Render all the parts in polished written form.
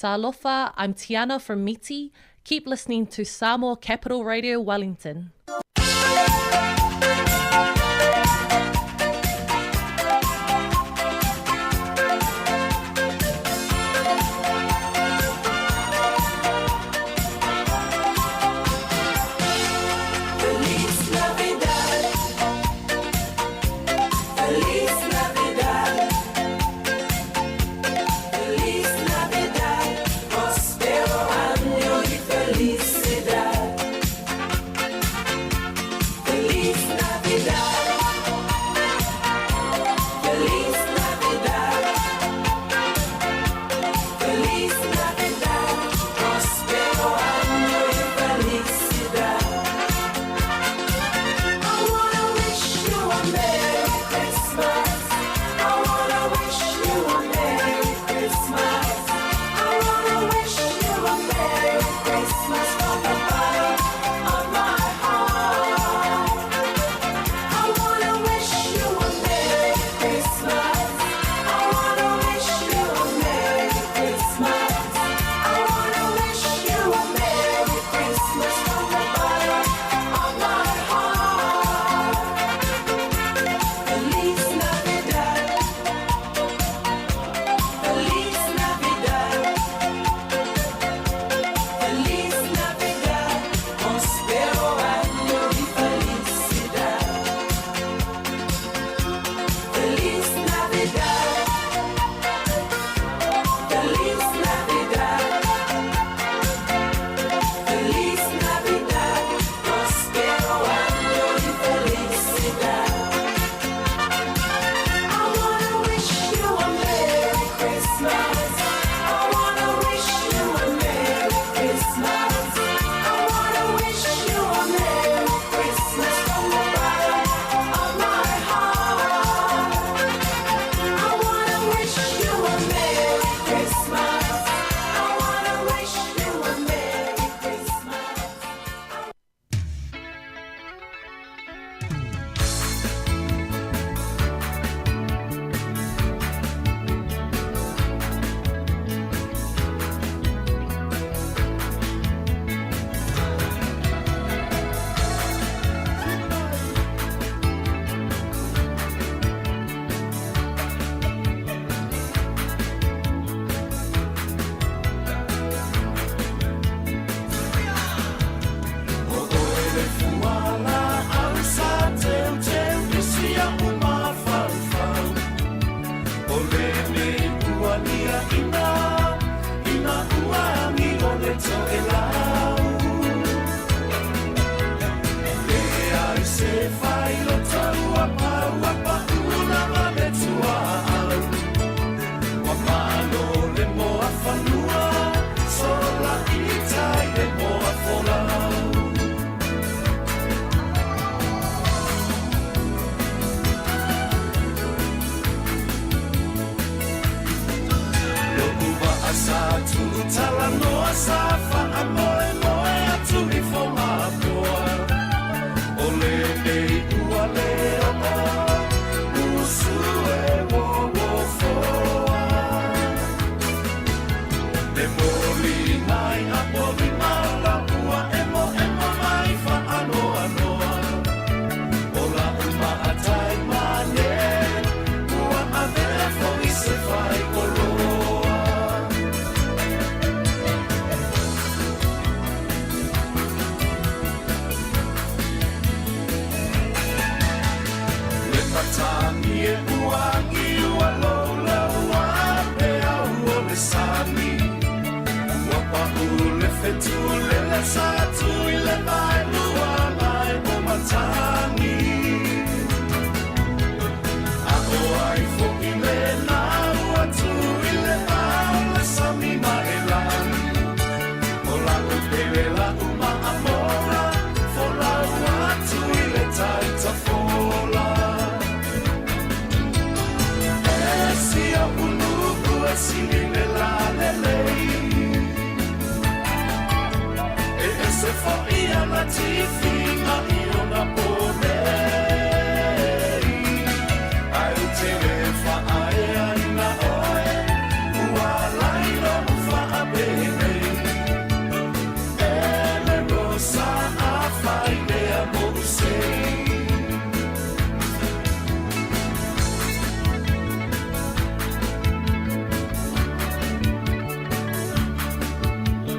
Talofa, I'm Tiana from Miti. Keep listening to Samoa Capital Radio Wellington.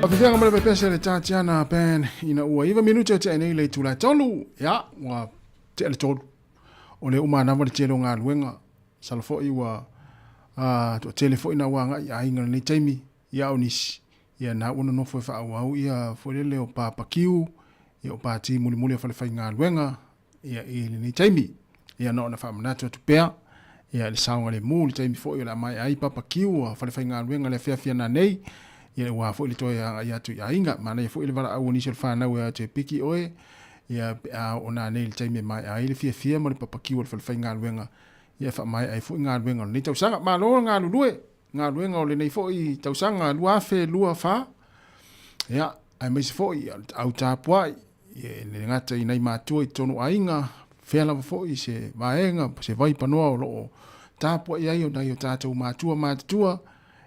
Faafefeaga ma le Vaipese le Tatiana Band ina ua 9 minute o tea nei le itula e 3. Ia, ua tea le 3. O le uma lava le tele o galuega. Masalo foi ua toatele foi na ua agai i aiga i lenei taimi. Ia o nisi, ia na ua nonofo e faaauau ia foi lele o papakiu, ia o pati mulimuli a falefaigaluega, ia i lenei taimi. Ia na ona faamanatu atu pea, ia le saogalemu i le taimi foi o le a maea ai papakiu a falefaigaluega i le afiafi ana nei, ia ua foi le toe agai atu i aiga. Manaia foi le valaau o nisi o le fanau e atu e piki oe, ia pe a oo nanei i le taimi e maea ai le fiafia ma le papakiu a le falefaigaluega, ia e faamaea ai foi galuega o lenei tausaga. Malo le galulue! Galuega o lenei foi tausaga 2024, ia, aemaise foi o le au tapuai, e le gata i nai matua i totonu o aiga, fea lava foi se vaega, se vaipanoa o lo o tapuai ai o nai o tatou matua matutua,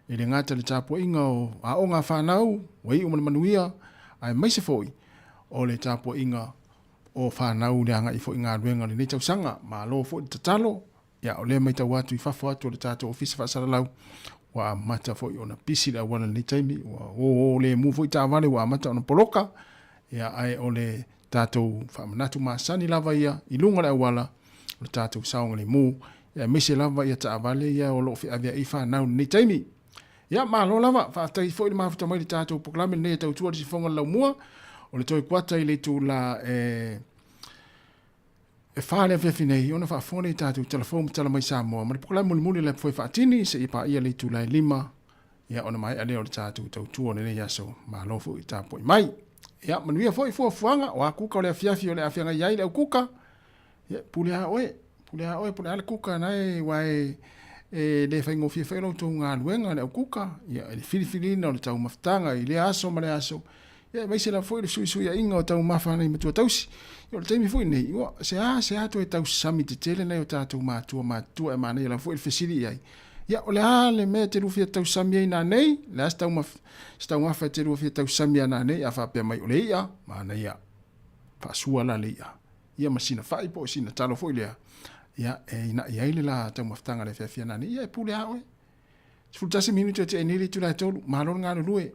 e le gata i le tapuaiga o aoga a fanau, ua iu ma le manuia, aemaise foi o le tapuaiga o fanau i le agai foi i galuega o lenei tausaga. Malo foi le tatalo. Ia, o lea e matau atu i fafo atu o le tatou ofisa faasalalau, ua amata foi ona pisi le auala i lenei taimi, ua ō lemu foi taavale ua amata ona poloka, ia, ae o le tatou faamanatu masani lava ia i luga o le auala, o le tatou saogalemu, ia, aemaise lava ia taavale ia o lo o feaveai fanau i lenei taimi. Ia, malo lava, faafetai foi le mafuta mai i le tatou polokalame lenei e tautua le sifoga o le laumua, o le toe kuata i le itula e E fa le afiafi nei ona faafofoga lea i tatou tala fou ma tala mai Samoa ma le polokalame mulimuli o le Apu Faatini seia paia le itula e 5, ia ona maea lea o le tatou tautua o lenei aso. Malo foi tapuai mai. Ia manuia foi fuafuaga o a kuka o le afiafi o le a feagai ai le au kuka. Ia pule a oe, pule a oe, pule a le kuka na e ua e e le faigofie foi lo outou galuega le au kuka, ia le filifiliina o le taumafataga i lea aso ma le aso. Ia aemaise lava foi le fesuisuiaiga o taumafa a nai matua tausi. Ia o le taimi foi lenei, ua se a se a toe tausami tetele nai o tatou matua matutua e manaia lava foi le fesili i ai. Ia o le a le mea e te lua fia tausami ai nanei? O le a se taumafa, se taumafa e te lua fia tausami ai nanei? A faapea mai o le i'a, manaia. Faasua la le i'a. Ia ma sina fai po o sina talo foi lea. Ia e ina'i ai le la taumafataga i le afiafi a nanei. Ia e pule a oe. 11 minute o tea nei le itula e 3. Malo le galulue.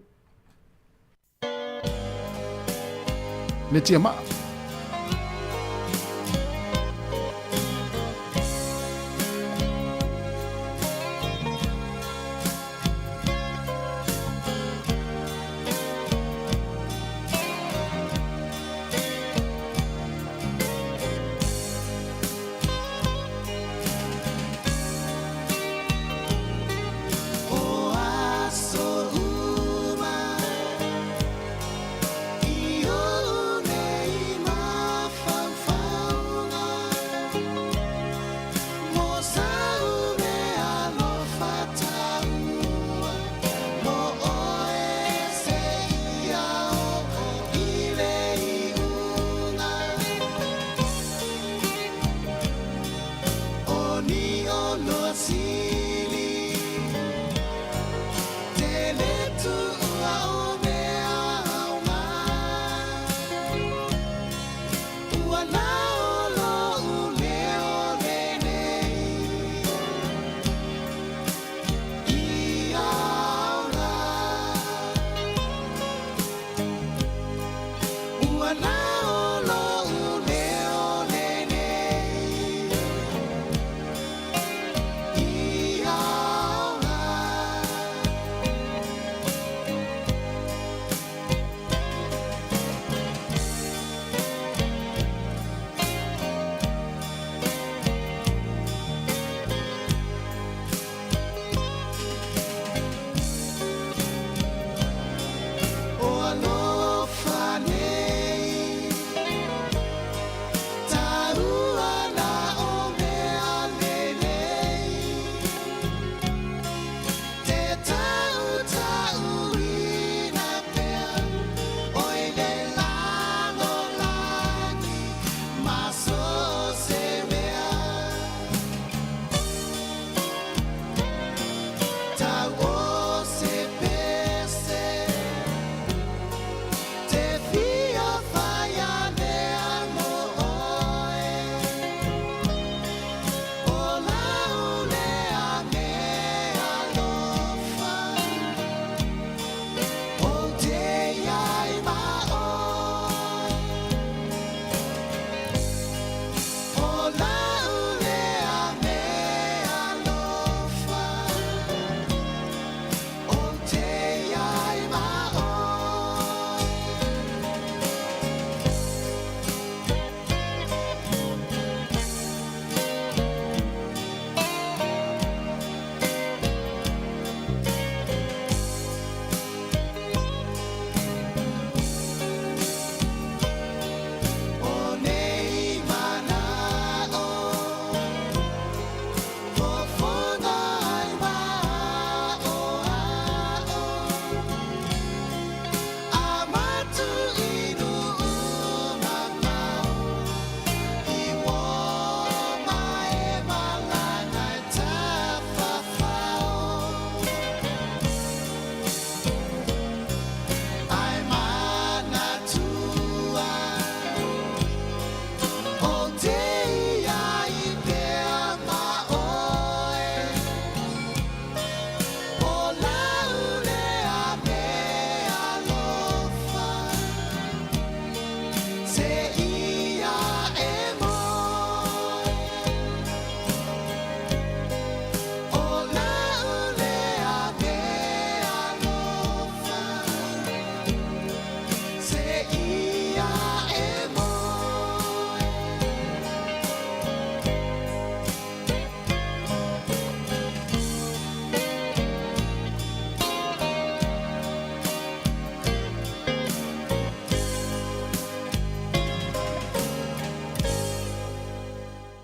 Le tiamaa.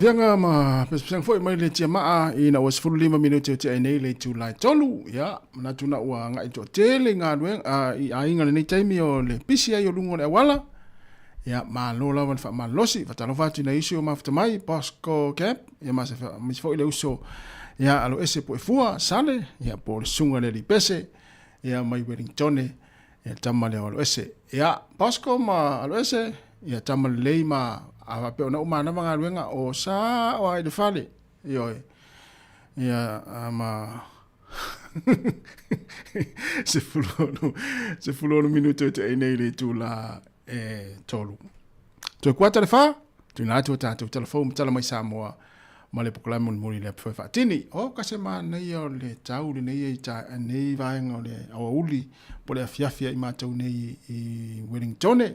Piapiaga ma pesepesega foi mai le tiamaa ina ua 15 minute o tea nei le itula e 3. Ia, manatu na ua agai toatele i galuega i aiga lenei taimi o le pisi ai o luga o le auala. Ia, malo lava le faamalolosi. Faatalofa atu i nai uso o mafuta mai, Bosco Camp, ia ma se aemaise foi le uso ia Aloese Puefua Sale, ia po o le susuga i le alii pese, ia mai Wellingtone, ia tama lea o Aloese. Ia, Bosco ma Aloese, ia tama lelei ma a faapea ona uma ana galuega o sao lava i le fale. Ioe. Ia, ma 16 minute o te nei le itula e 3. Toe kuata le 4, tuina atu o tātou telefou ma tala mai Samoa ma le pokolae mulimuli le apefai faatini. O ka se manaia o le tau lenei i ta nei vaega o le aoauli po le afiafi ai mātou nei i Wellingtone.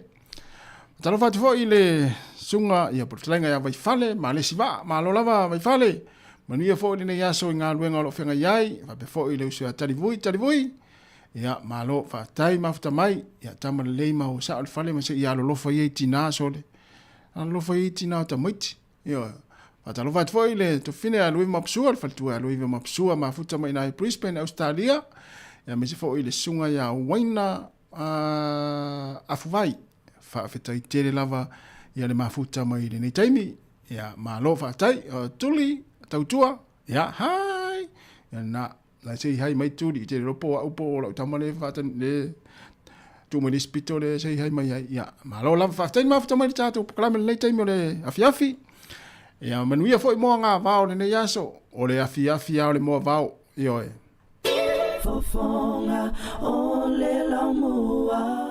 Talofa atu foi i le susuga ia po o le fetalaiga ia Vaifale ma le isi vaa. Malo lava Vaifale. Manuia foi lenei aso i galuega o lo o feagai ai. Faapea foi i le uso ia Talivui. Talivui, ia malo faafetai mafuta mai. Ia tama lelei ma ua sao le fale ma se i alolofa ia i tinā sole. Alolofa ia i tinā o tamaiti. Ioe. Faatalofa atu foi i le tofine a Louis Mapsua, le faletua a Louis Mapsua mafuta mai i Brisbane, Australia. Ia aemaise foi i le susuga ia Waina Afuvai. Faafetai tele lava ia le mafuta mai i lenei taimi. Ia malo faafetai. Tuli, tautua. Ia hai. Ia na na sei hai mai Tuli i te lelo po au po o lau tama le faatani le tuu mai le isi pito le sei hai mai ai. Ia malo lava faafetai mafuta mai le tatou polokalame lenei taimi o le afiafi. Ia manuia foi moa ngā vao lenei aso. O le afiafi lava o le moa vao. Ioe. Fofoga o le laumua.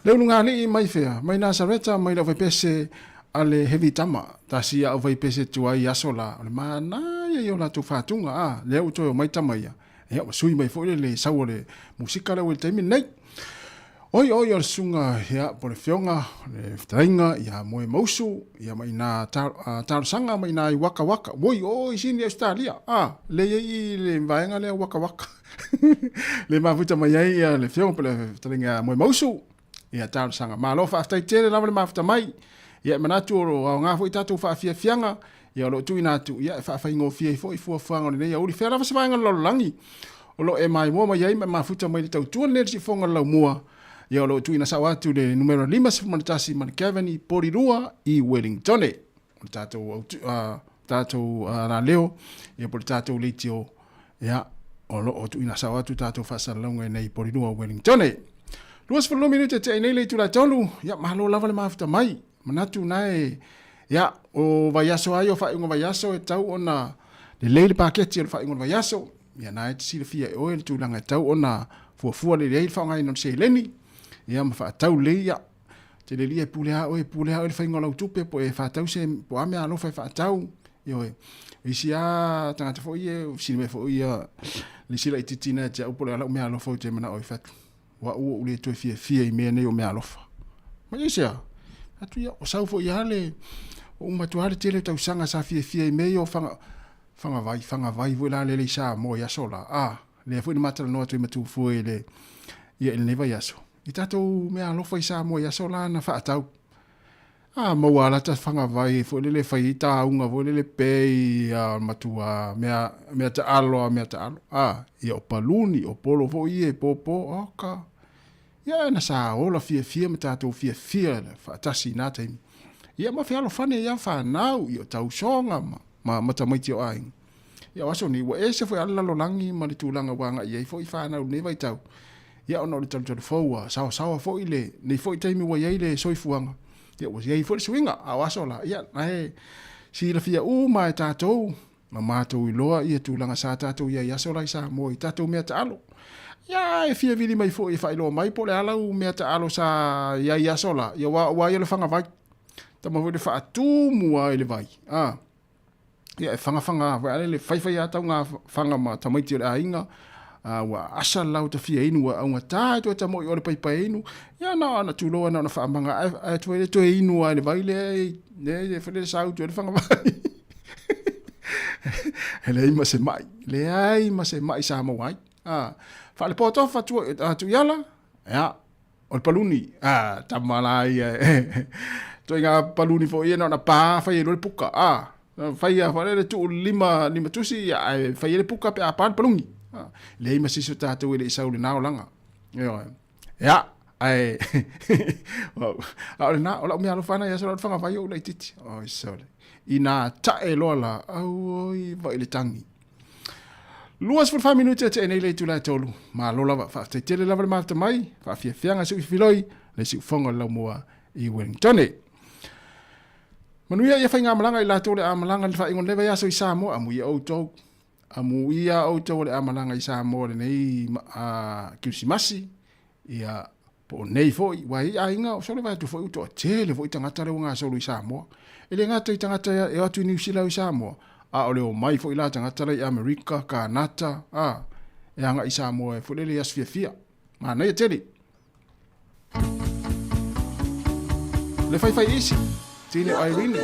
Le ulugalii mai fea? Mai Nasareta, mai le aufaipese a le Hevi Tama, tasi ia aufaipese tuai i aso la, o le manaia ia o latou fatuga, a, lea ua toe omai tama ia, ia ua sui mai foi le le sau o le musika lea ua i le taimi lenei. Oi, oi, o le susuga, ia, po o le Afioga, le fetalaiga ia Moemausu, ia ma ina talosaga ma ina i Waka Waka, oi, oi, sini Ausetalia, a, lea i ai i le vaega lea Waka Waka. Le mafuta mai ai ia le Afioga po o le fetalaiga ia Moemausu, ia talosaga. Malo faafetai tele lava le mafuta mai. Ia e manatu o lo o aoga foi tatou faafiafiaga, ia o lo o tuuina atu, ia e faafaigofie ai foi fuafuaga o lenei aoauli. Fea lava se vaega o le lalolagi o lo o e maimoa mai ai ma e mafuta mai i le tautua lenei o le siufofoga o le laumua, ia o lo o tuuina sao atu le numera 51 ma le Kevin i Porirua i Wellingtone. O le tatou, tatou laleo, ia po o le tatou leitio, ia, o lo o tuuina sao atu tatou faasalalauga i nei Porirua Wellingtone. 22 minute te nei le itula tolu, ia malo lava le mafuta mai. Manatu na e, ia, o vaiaso ai o faaiuga vaiaso e tau ona lelei le paketi o le faaiuga o le vaiaso. Ia na e te silafia e oe le tulaga e tau ona fuafua lelei ai le faaaogaina o le seleni. Ia ma faatau lelei, ia, te le lia e pule a oe, pule a oe le faiga o lau tupe, po e faatau se, po a mea alofa e faatau. Ioe. O isi lava tagata foi ia, fesili mai foi ia le isi laitiiti na ia te au po o le a lau meaalofa ou te manao ai fai atu, o au ua ou le toe fiafia i mea nei o meaalofa. Mai aisea? Fai atu ia, o sau foi lava le, ua uma atu lava le tele o tausaga sa fiafia i mea ia o fanga, fagavai, fagavai foi la lele i Samoa i aso la. A, lea foi na ma talanoa atu ai ma Tufue i le, ia i lenei vaiaso, i tatou meaalofa i Samoa i aso la na faatau. A maua lata fagavai foi lele fai ai tauga foi lele pei a matua mea mea taalo a mea taalo a ia o paluni o polo foi ia e pōpō oka ia na sa ola fiafia ma tatou fiafia faatasi i na taimi ia ma fealofani ai a fanau ia o tausoga ma ma, ma tamaiti o aiga ia o aso nei ua ese foi a le lalolagi ma le tulaga ua agai i ai foi fanau i lenei vaitau Ia ona o le talutalu fou ua saosaoa foi lenei foi taimi ua i ai le soifuaga, ia ua i ai foi le suiga, a o aso la, ia na e silafia uma e tatou ma matou iloa ia tulaga sa tatou i ai i aso la i Samoa i tatou mea taalo. Ia e fia vili mai foi e faailoa mai po o le a lau mea taalo sa i ai i aso la, ia aua ia o le fagavai. Tama foi le faatumu lava i le vai, a. Ia e fagafaga foi a le faifai a tau ngā fanga ma tamaiti o le aiga, a ua asa lau ta fia inu ua augata e toe tamoi o le paipai inu, ia na ona tuloa na ona faamaga ae, ae toe le toe inu ai le vai lea e, le, le, le sau toe le fanga vai. E leai ma se mai, leai ma se mai sa maua ai. A, faalepotofa tuiala, ia, O le paluni, a, tama la ia e. Ituaiga paluni foi ia na ona pa fai ai loa le puka, a. Fai a foi le tuu lima, lima tusi, ia, ae fai ai le puka pe a pa le paluni. A, leai ma se isi o tatou e le i sau i lena olaga. Ioe. Ia, ae, a o lena, o lau mea alofa lena ia sau lau fagavai ou laitiiti. Oi sole. Ina tae loa la, auoi, vai le tagi. 24 minute tea nei le itula e tolu. Malo lava, faafetai tele lava le mafuta mai, faafiafiaga siu filoi, le siufofoga o le laumua i Wellingtone. Manuia ia faigamalaga i latou o le a malaga i le faaiuga o lenei vaiaso i Samoa, amuia outou. Amuia outou o le a malaga i Samoa lenei Kirisimasi, ia po o nei foi, ua i ai aiga, o sole vai atu foi ua toatele foi tagata lea ua gasolo i Samoa. E le gata i tagata e o atu i Niu Sila o i Samoa, a o le omai foi la tagata la i Amerika, Kanata, a, e agai i Samoa e foi lele i aso fiafia. Manaia tele. Le faifai isi, tine o Irene.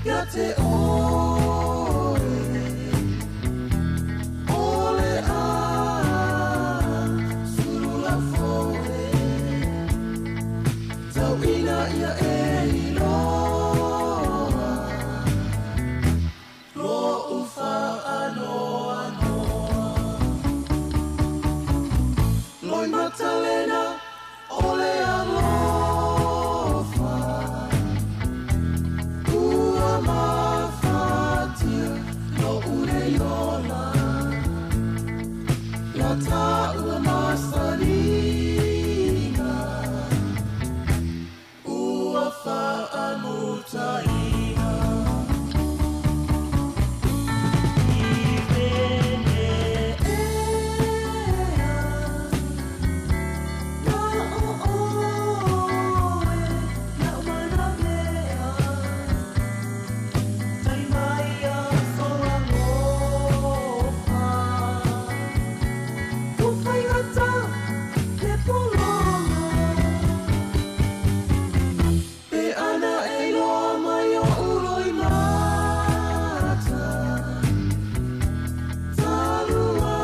Ia te oe O le a Sulu foe Tau ina ia e iloa Lo ufa anoa noa Loi matalena o le alofa Ua mafatia lo une iola La ta ua masalina Ua faamutaina Pe ana e loa mai o uloi mata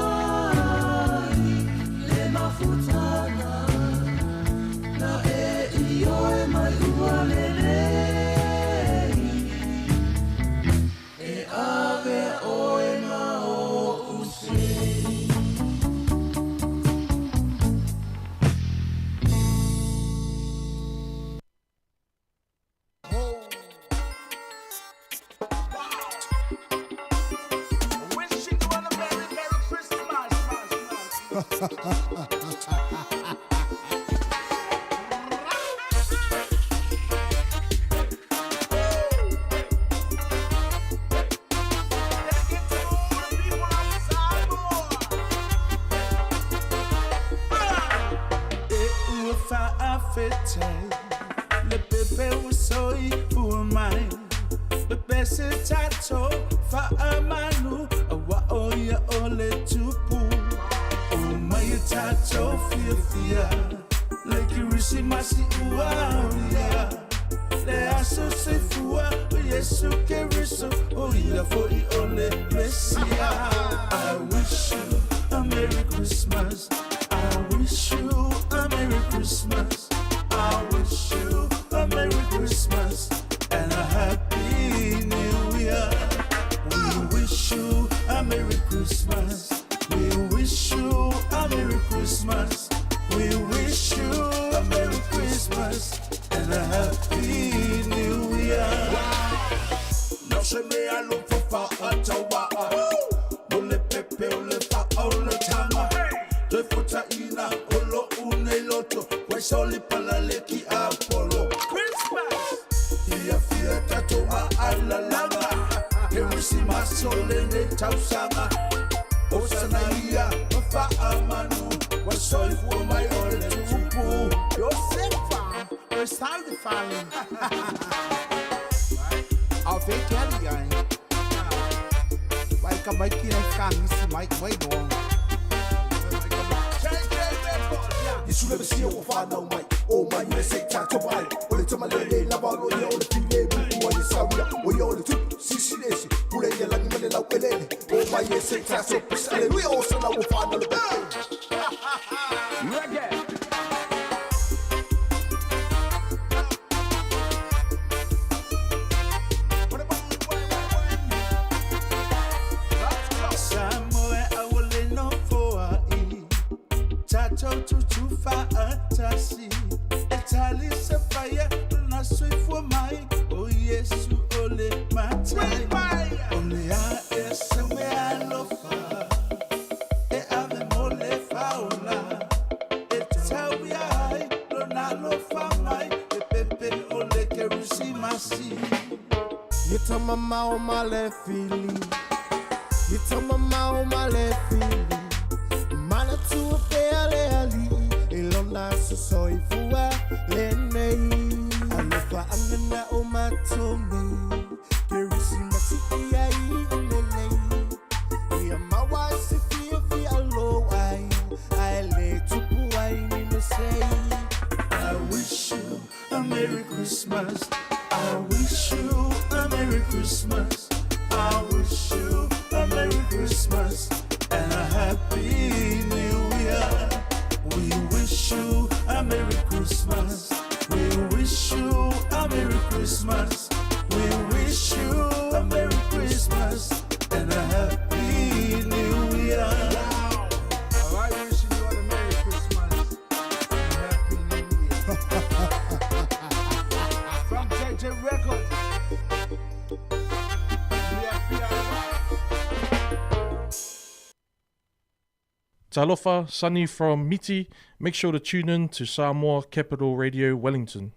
Taluai le mafutana Na e ioe mai ua lelei E ave oe ma o usei. Wishing you all a merry, merry Christmas. Dedicate to all the people of Samoa. E ua faafetai le pepe ua soifua mai Pepe se tatou faamanu Aua o ia o le tupu O mai e tatou fiafia Le Kerisimasi ua aulia Le aso soifua o Iesu Keriso O ia foi o le Mesia. I wish you a Merry Christmas. I wish you a Merry Christmas. I wish you a Merry Christmas and a Happy New Year. We wish you a Merry Christmas. We wish you a Merry Christmas. We wish you a Merry Christmas and a Happy New Year. No se me alo fa atawa. O le pepe o le fa o le tanga. Te futa ina o lo une loto. Waisoli palaleki Apollo. Christmas. Fia fia tato a alalanga. Kerisimasi o lenei tausaga. O sana ia ma faamanu. Wasoifua mai o le tupu. Josefa, o salve. Au te keri ai. Vai ka mai ki ai kangisi mai mai no. JJ Records, yeah. Yesu le Mesia ua whānau mai O mai le se tato mai O le tamalele lava lo ia o le file muku a le sauia O ia o le tupu sisi lesi Pule ia langi ma le lau elele O mai e se tato pisa Aleluia o sana ua whānau le pepe. Reggae. Samoa aule no foai Tatou tutu faatasi E tali se faia na soifua mai O Iesu o le matai O le a e se mea alofa E ave mo le faola E tau ia ai lona alofa mai E pepe o le Kerisimasi. Ita mama o male fili. Ita mama o male fili. Mana tua pea le ali. Ilona soifua le nei. Alofa anana o matome. Kerisimasi ia i ulelei. Ia maua se fia fia alo ai. Ai le tupu ai ni me sei. I wish you a Merry Christmas. I wish you a Merry Merry Christmas. I wish you a Merry Christmas and a Happy New Year. We wish you a Merry Christmas. We wish you a Merry Christmas. We wish you a Merry Christmas and a Happy New Year. I wishing you all a Merry Christmas and Happy New Year. From JJ Records. Talofa, Sunny from Miti. Make sure to tune in to Samoa Capital Radio Wellington.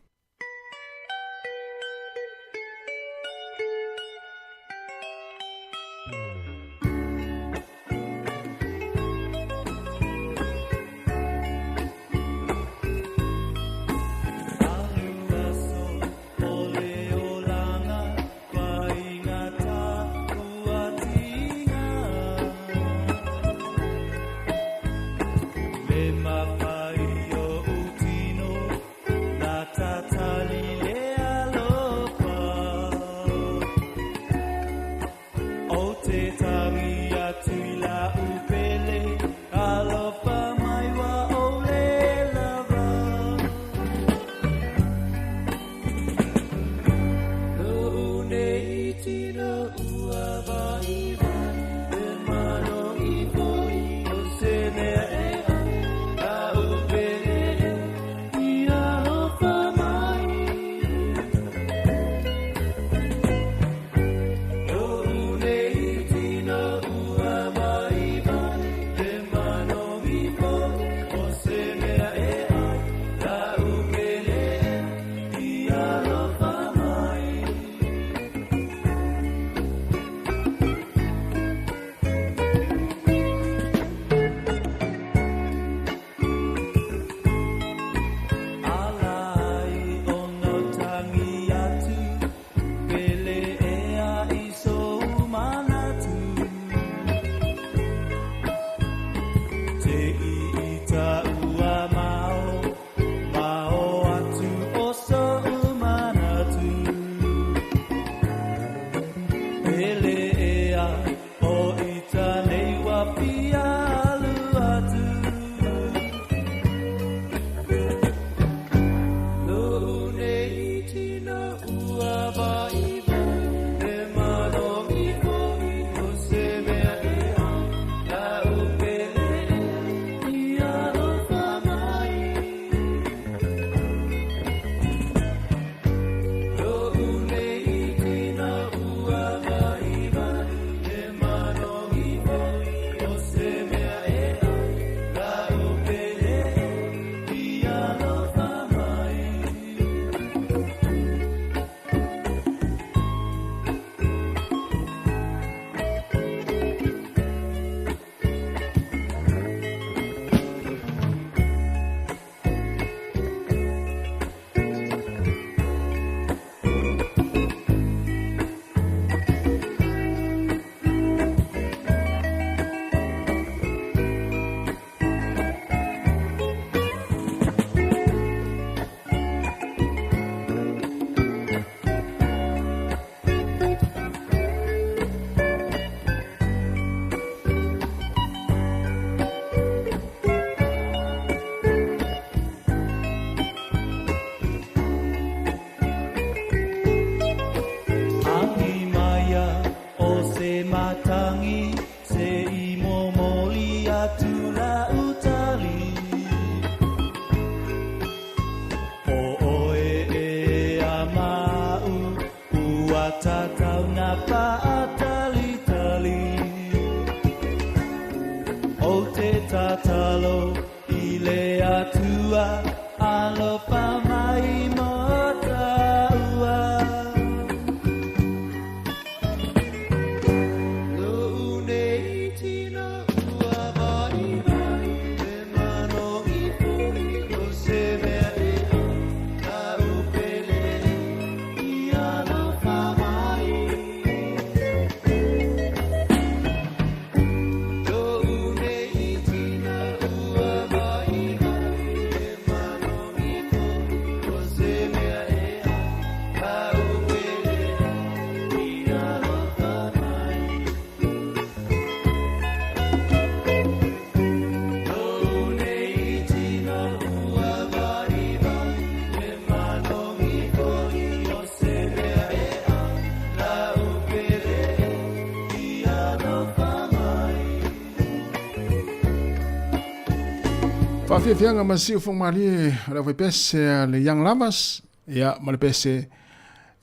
Faafiafiaga ma siufogomalie o le aufaipese a le Young Lovers, ia ma le pese,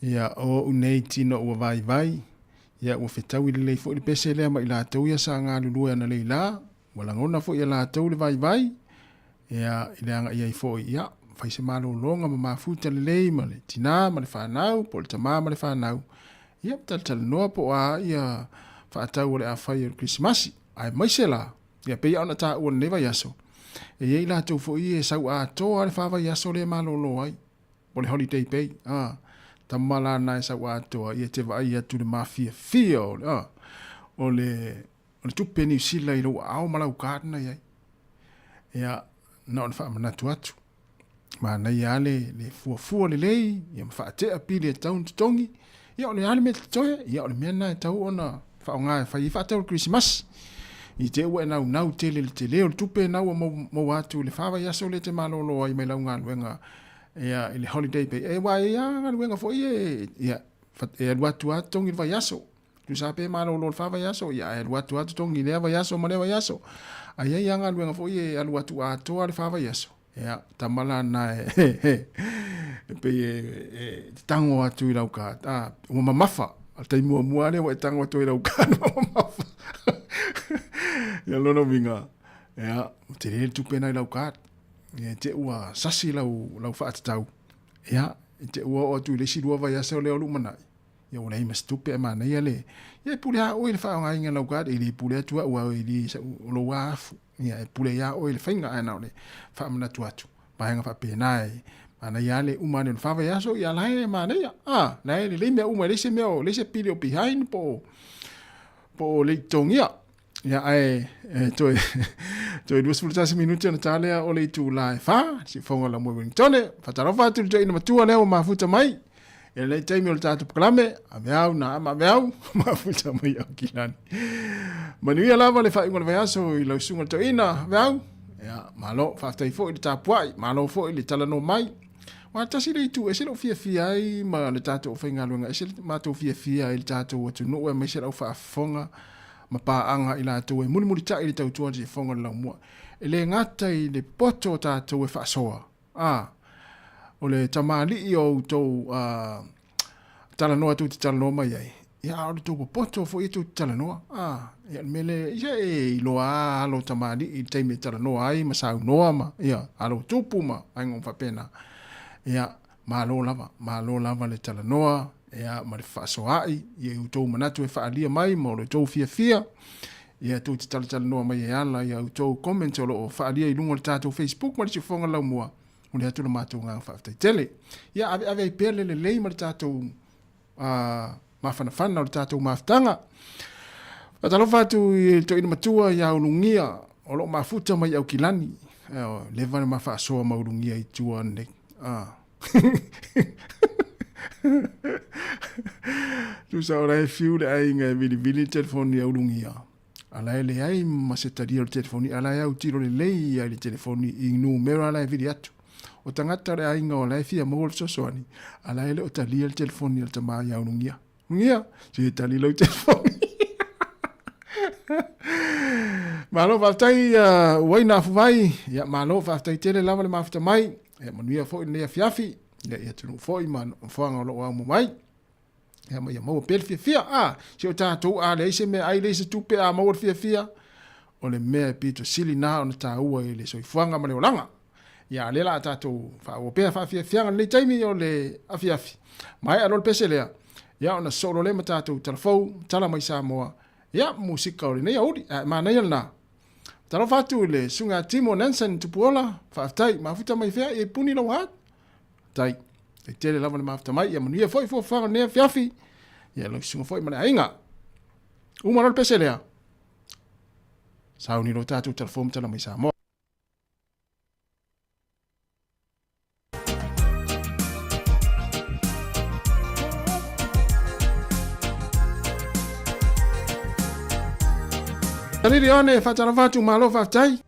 ia o oʻu nei tino ua vaivai, ia ua fetaui lelei foi le pese lea ma i latou ia sa galulue analeila, ua lagona foi e latou le vaivai, ia i le agaʻi ai foi, ia fai se malōlōga ma mafuta lelei ma le tinā ma le fanau, po o le tamā ma le fanau, ia talatalanoa po o a ia faatau o le a fai o le Kerisimasi, aemaise la, Ia pei ona taua i lenei vaiaso, e i ai latou foi e sau atoa le fa vaiaso lea e malolo ai, po o le holiday pay, a, tama la na e sau atoa, ia e te vaai atu i le mafiafia o le, a, o le, o le tupe Niu Sila i lou aao ma lau card na i ai. Ia, na ona faamanatu atu, manaia lava le, le fuafua lelei, ia ma faatea pili e tatau ona totogi, ia o le a le mea totoe, ia o le mea lena e tatau ona faaaoga e fai ai faatau o le Kerisimasi. I te i ua e naunau tele i le tele o le tupe na ua maua atu i le fa vaiaso lea e te malolo ai mai lau galuega ia i le holiday pay. E aua e i ai lava galuega foi ia ia e alu atu lava totogi i le vaiaso. Tusa pe malolo i le fa vaiaso, ia ae alu atu lava totogi i lea vaiaso ma lea vaiaso. Ae i ai lava galuega foi ia e alu atu atoa le fa vaiaso. Ia, tama la na e e pei e te tango atu i lau card. Ah, ua mamafa. O le taimi muamua lea ua e tango atu ai i lau card ua mamafa. Ia lona uiga, ia, ua tele le tupe na i lau card. Ia, te ua sasi lau, lau faatatau. Ia, te ua oo atu i le isi lua vaiaso lea o lumanai. Ia ua leai ma se tupe ae manaia le, ia e pule lava oe i le faaaogaina o lau card, e le pule atu au aua e le sau, o lou lava afu. Ia e pule ia oe i le faiga ae na o le faamanatu atu, vaega faapena e manaia lava le uma ane o le fa vaiaso, ia la e manaia. A, la e lelei mea uma, e leai se mea o, leai se pili o behind po o, po o le i totogia. Ia ae e toe toe 21 minute ona ta lea o le itula e 4, siufofoga o le laumua i Wellingtone. Faatalofa atu i le toeaina matua lea ua mafuta mai. I lenei taimi o le tatou polokalame, aveau na ama aveau, mafuta mai Aukilani. Manuia lava le faaiuga o le vaiaso i lau susuga i le toeaina, aveau. Ia, malo, faafetai foi i le tapuai, malo foi i le talanoa mai. Aua tasi le itu ese lou fiafia ai ma le tatou aufaigaluega, ese le matou fiafia i le tatou atunuu aemaise le au faafofoga ma paaga i latou e mulimulitai i le tautua a le siufofoga o le laumua. E le gata i le poto o tatou e faasoa, a, o le tamalii o outou a, talanoa tou te talanoa mai ai, ia, a o le tou popoto foi e tou te talanoa, a, ia, o le mea lea, ia e iloa lava alo tamalii i le taimi e talanoa ai ma saunoa ma, ia, alo tupu ma aiga uma faapena. Ia, malo lava, malo lava le talanoa, ia, ma le fefaasoaai i outou manatu e faaalia mai ma o lo outou fiafia, ia, tou te talatalanoa mai e ala i a outou comments o lo o faaalia i luga o le tatou Facebook ma le Siufofoga Laumua. Momoli atu lo matou agaga faafetai tele. Ia aveave ai pea le lelei ma le tatou mafanafana o le tatou mafutaga. Faatalofa atu i le toeaina matua ia Ulugia o lo o mafuta mai Aukilani. Leva na ma faasoa ma Ulugia i tua nei. Tusa o la e fiu le aiga e vilivili le telefoni a Ulugia. A la e leai ma se talia o le telefoni, a la e autilo lelei ia i le telefoni i numera la e vili atu. O tagata o le aiga o la e fia maua le fesoasoani, a la e le o talia le telefoni a le tama ia Ulugia. Ulugia, se tali lau telefoni. Malo faafetai Uaina Afuvai, ia malo faafetai tele lava le mafuta mai. Ia manuia foi lenei afiafi, ia i atunuu foi ma nofoaga o lo o aumo mai. Ia ma ia maua pea le fiafia. A, si o tatou a leai se mea ai, leai se tupe a maua le fiafia, o le mea e pito sili na ona taua i le soifuaga ma le olaga. Ia, a lea la a tatou faaauau pea faafiafiaga lenei taimi o le afiafi. Maea loa le pese lea, ia ona sosoo loa lea ma tatou talafou, tala mai Samoa, ia, musika o lenei aoauli. Ae manaia lena. Talofa atu i le susuga ia Timo Nansen Tupuola, faafetai, mafuta mai fea, ia i puni lou heart. Tai, tai tele lava le mafuta mai, ia manuia foi fuafuaga o lenei afiafi, ia lau susuga foi ma le aiga. Uma loa le pese lea, sauni loa tatou talafou ma tala mai Samoa. Riri one, whaatalofa atu, malo faafetai.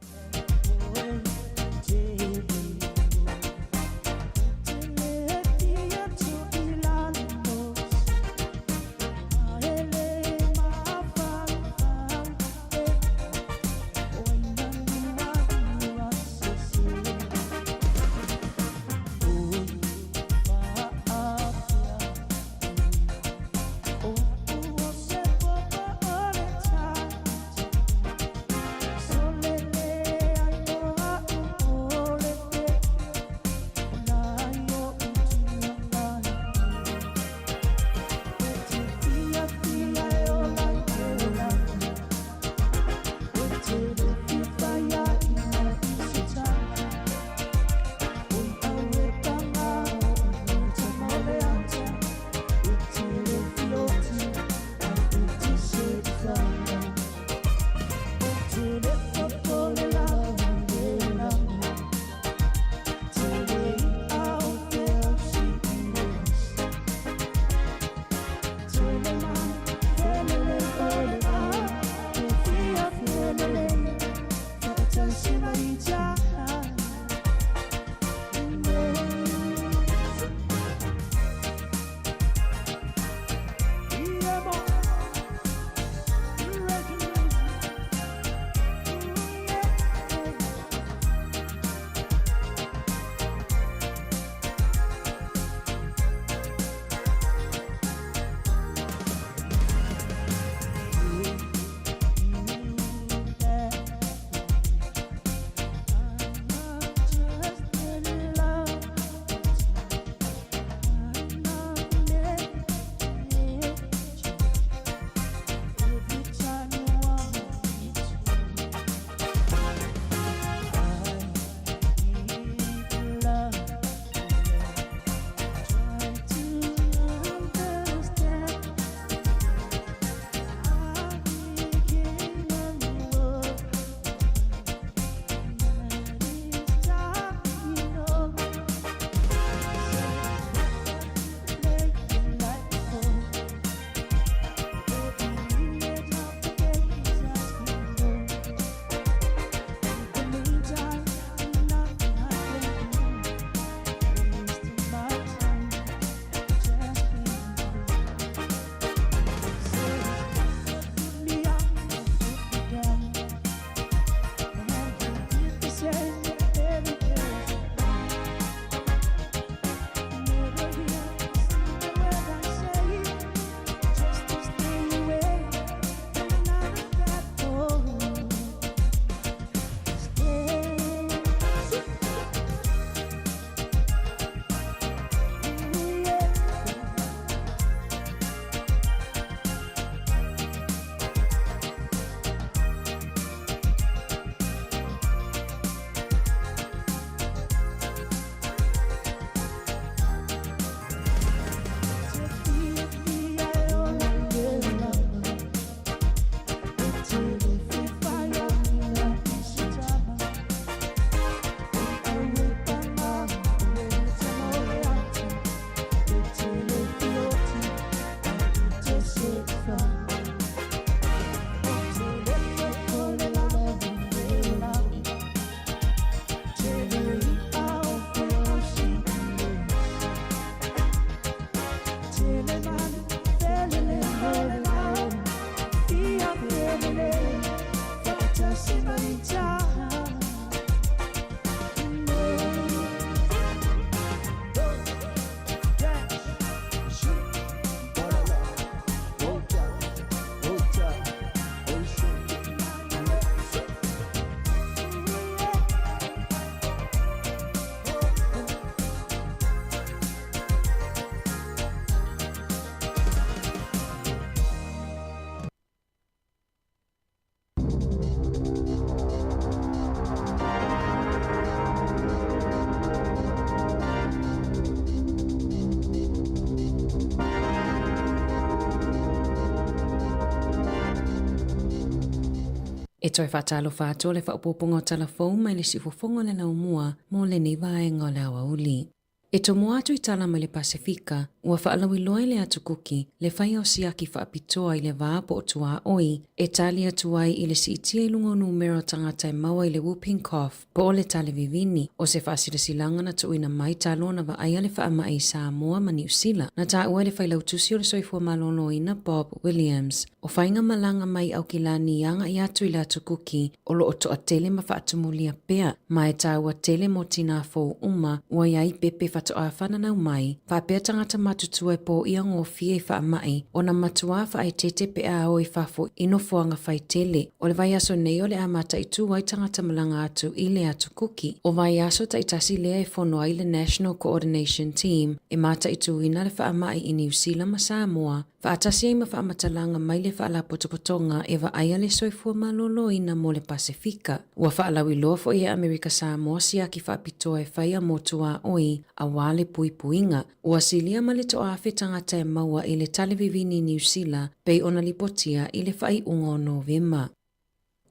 E toe faatalofa atu o le faaopoopoga o tala fou mai le siufofoga o le laumua mo lenei vaega o le aoauli. E tomoa atu i tala mai le Pasefika, ua faalauiloa i le Atu Kuki le faia o siaki faapitoa i le va po o tuaoi e tali atu ai i le siitia i luga o numera o tagata e maua i le whooping cough po o le tale vivini, o se faasilasilaga na tuuina mai talu ona vaaia le faamai i Samoa ma Niu Sila. Na taua e le Failautusi o le Soifua Maloloina Bob Williams, o faiga malaga mai i Aukilani i agai atu i le Atu Kuki o lo o toatele ma faatumulia pea, ma e taua tele mo tinā fou uma ua i ai pepe faatoa fananau mai, faapea tagata matutua e pōia gofie i faamai ona matuā faaeteete pe a o i fafo i nofoaga fai tele. O le vaiaso nei o le a mataitū ai tagata malaga atu i le Atu Kuki. O vaiaso taitasi lea e fono ai le National Coordination Team e mataituina le faamai i Niu Sila ma Samoa, Faatasi ai ma faamatalaga mai le Faalapotopotoga e vaaia le soifua maloloina mo le Pasefika. Ua faalauiloa foi e Amerika Samoa siaki faapitoa e faia mo tuaoi auā le puipuiga. Ua silia ma le toaafe tagata e maua i le tale vivini i Niu Sila pei ona lipotia i le faaiuga o Novema.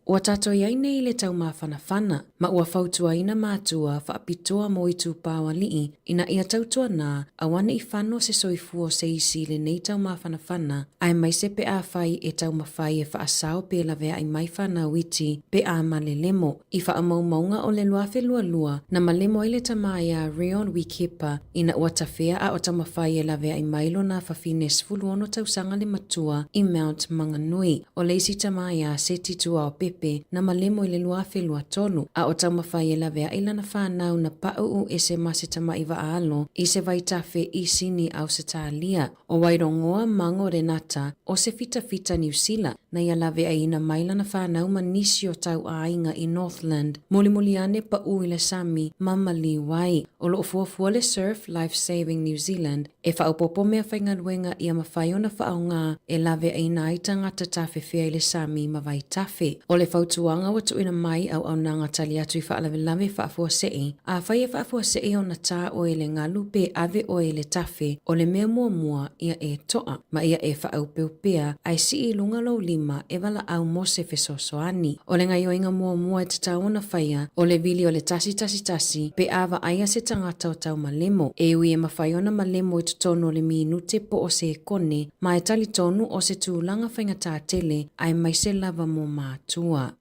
Ua tatou i ai nei i le taumafanafana, ma ua fautuaina mātua faapitoa mo itupao aliʻi ina ia tautuanā auaneʻi fano se soifua o se isi i lenei taumafanafana, aemaise pe afai e taumafai e faasao pe laveaʻi mai fanau iti pe a malelemo. I faamaumauga o le 2022, na malemo ai le tama iā Reon Wikepa ina ua tafea a o taumafai e laveaʻi mai lona fafine 16 tausaga le matua i Mount Maunganui. O le isi tama iā Seti Tuaopepe na malemo i le 2023, a o taumafai e laveaʻi lana fanau na paʻuʻu ese ma se tamaʻi vaʻaalo i se vaitafe i Sini Ausetalia. O Wairogoa Mango Renata o se fitafita Niu Sila na ia laveaiina mai lana fanau ma nisi o tauʻāiga i Northland, mulimuli ane paʻu i le sami ma maliu ai. O lo o fuafua le Surf Life Saving New Zealand e faaopoopo mea faigaluega ia mafai ona faaaoga e laveaiina ai tagata tafefea i le sami ma vaitafe. O le fautuaga ua tuuina mai auaunaga tali atu i faalavelave faafuasei, afai e faafuasei ona tā oe i le galu pe ave oe i le tafe, o le mea muamua ia e toa ma ia e faaaupeupea ae sii i luga lou lima e valaau mo se fesoasoani. O le gaioiga muamua e tatau ona faia, o le vili o le 111 pe a vaaia se tagata o tau malemo. E ui e mafai ona malemo i totonu o le minute po o sekone, ma e talitonu o se tulaga faigata tele aemaise lava mo matua.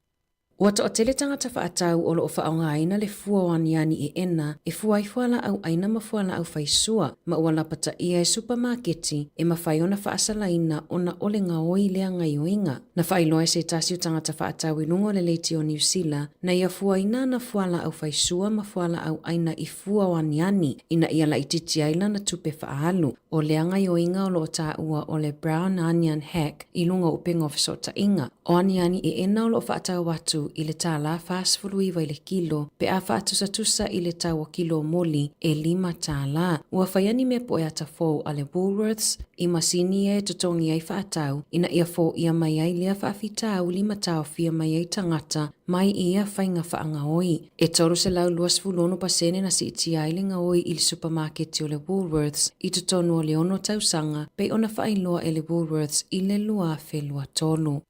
Ua toatele tagata faatau o lo o faaaogaina le fua o aniani eena e fua ai fualaau aina ma fualaau faisua, ma ua lapataia e supamaketi e mafai ona faasalaina ona o le gaoi lea gaioiga. Na faailoa e se tasi o tagata faatau i luga o le leiti o Niu Sila na ia fuaina ana fualaau faisua ma fualaau aina i fua o aniani ina ia laitiiti ai lana tupe faaalu. O lea gaioiga o lo o taua o le brown onion hack i luga o upega o fesootaiga. O aniani eena o lo o faatau atu i le tālā 49 i le kilo pe a faatusatusa i le tau o kilo moli e $5. Ua faia ni mea poe ata fou a le Woolworths i masini ia e totogi ai faatau ina ia foia mai ai lea faafitauli ma taofia mai ai tagata mai i ia faiga faagaoi. E 326 pasene na siitia ai le gaoi i le supamaketi o le Woolworths i totonu o le ono tausaga pei ona faailoa e le Woolworths i le 2023.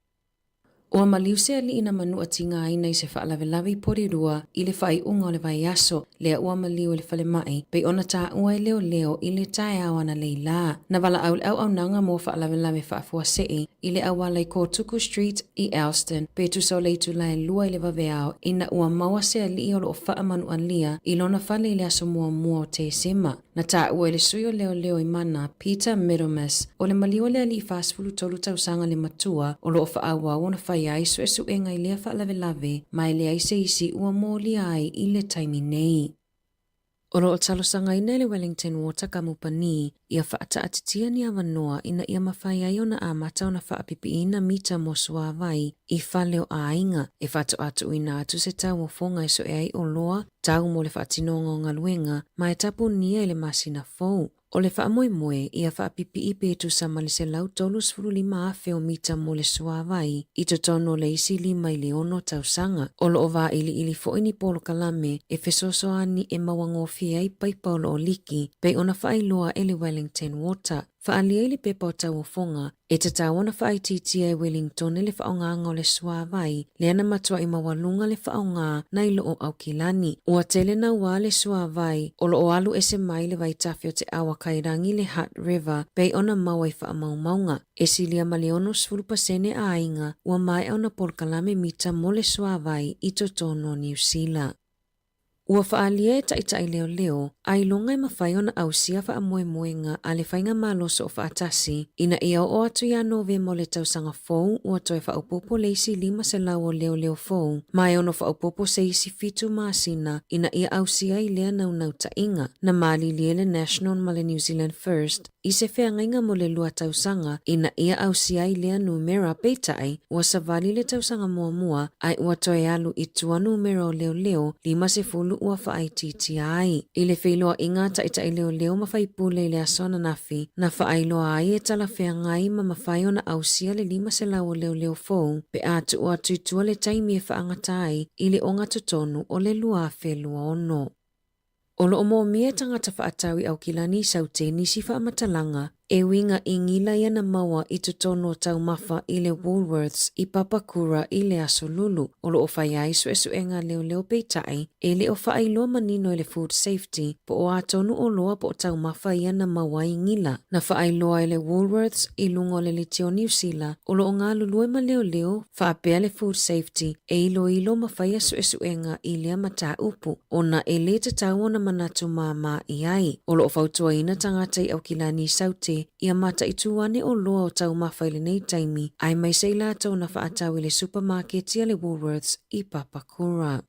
Ua maliu se alii na manua tigaina i se faalavelave i Porirua i le faaiuga o le vaiaso, lea ua maliu i le falemai, pei ona taua e leoleo i le taeao analeila. Na valaau le auaunaga mo faalavelave faafuasei i le auala i Kōtuku Street i Elston, pe tusa o le itula e lua i le vaveao ina ua maua se alii o lo o faamanualia i lona fale i le aso muamua o Tesema. Na taua e le sui o leoleo i Mana, Peter Middlemas, o le maliu o le alii 43 tausaga le matua o lo o faaauau ona faia ai suesuega i lea faalavelave ma e leai se isi ua molia ai i le taimi nei. O lo o talosagaina e le Wellington Water Kamupani ia faataatitia ni avanoa ina ia mafai ai ona amata ona faapipiina mita mo suāwai i fale o āiga e faatoa tuuina atu se tauofoga e soe ai oloa tau mo le faatinoga o galuega ma e tapunia i le masina fou. O le faamoemoe ia faapipii pe tusa ma le 135,000 o mita mo le suāwai i totonu o le isi lima i le ono tausaga. O lo o vailiili foi ni polokalame e fesoasoani e maua gofie ai paipa o lo o liki pei ona faailoa e le Wellington Water. Faaalia i le pepa o tauofoga, e tatau ona faaitiitia e Wellingtone le faaaogaga o le suāwai lea na matuai maualuga le faaaoga nai lo o Aukilani. Ua tele nauā le suāwai o lo o alu ese mai le vaitafe o te awa kairangi le Hutt River pei ona maua i faamaumauga. E silia ma le 60% a aiga ua maea ona polokalame mita mo le suāwai i totonu o Niu Sila. Ua faaalia e taitai leoleo ailoga e mafai ona ausia faamoemoega a le Faigamalo Soofaatasi ina ia oo atu ia Novema o le tausaga fou ua toe faaopoopo le isi 500 o leoleo fou ma e ono faaopoopo se isi fitu masina ina ia ausia ai lea naunautaiga. Na malilie le National ma le New Zealand First i se feagaiga mo le lua tausaga ina ia ausia ai lea numera, peitai, ua savali le tausaga muamua ae ua toe alu i tua numera o leoleo 50 ua faaitiitia ai. I le feiloaiga a taitai leoleo ma faipule i le aso ananafi, na faailoa ai e talafeagai ma mafai ona ausia le 500 o leoleo fou pe a tuu atu i tua le taimi e faagata ai i le ogatotonu o le 2026. O lo o moomia e tagata faatau i Aukilani i Saute nisi faamatalaga e uiga i gila ia na maua i totonu o taumafa i le Woolworths i Papakura i le Aso Lulu. O lo o fai ai suesuega a leoleo peitai e le o faailoa manino e le Food Safety po o a tonu oloa po o taumafa ia na maua ai gila. Na faailoa e le Woolworths i luga o le Leitio Niu Sila o lo o galulue ma leoleo faapea le Food Safety e iloilo ma faia suesuega i lea mataupu ona e lē tatau ona manatu māmā i ai. O lo o fautuaina tagata i Aukilani i Saute ia mataitū ane oloa o taumafa i lenei taimi aemaise i latou na faatau i le supamaketi a le Woolworths i Papakura.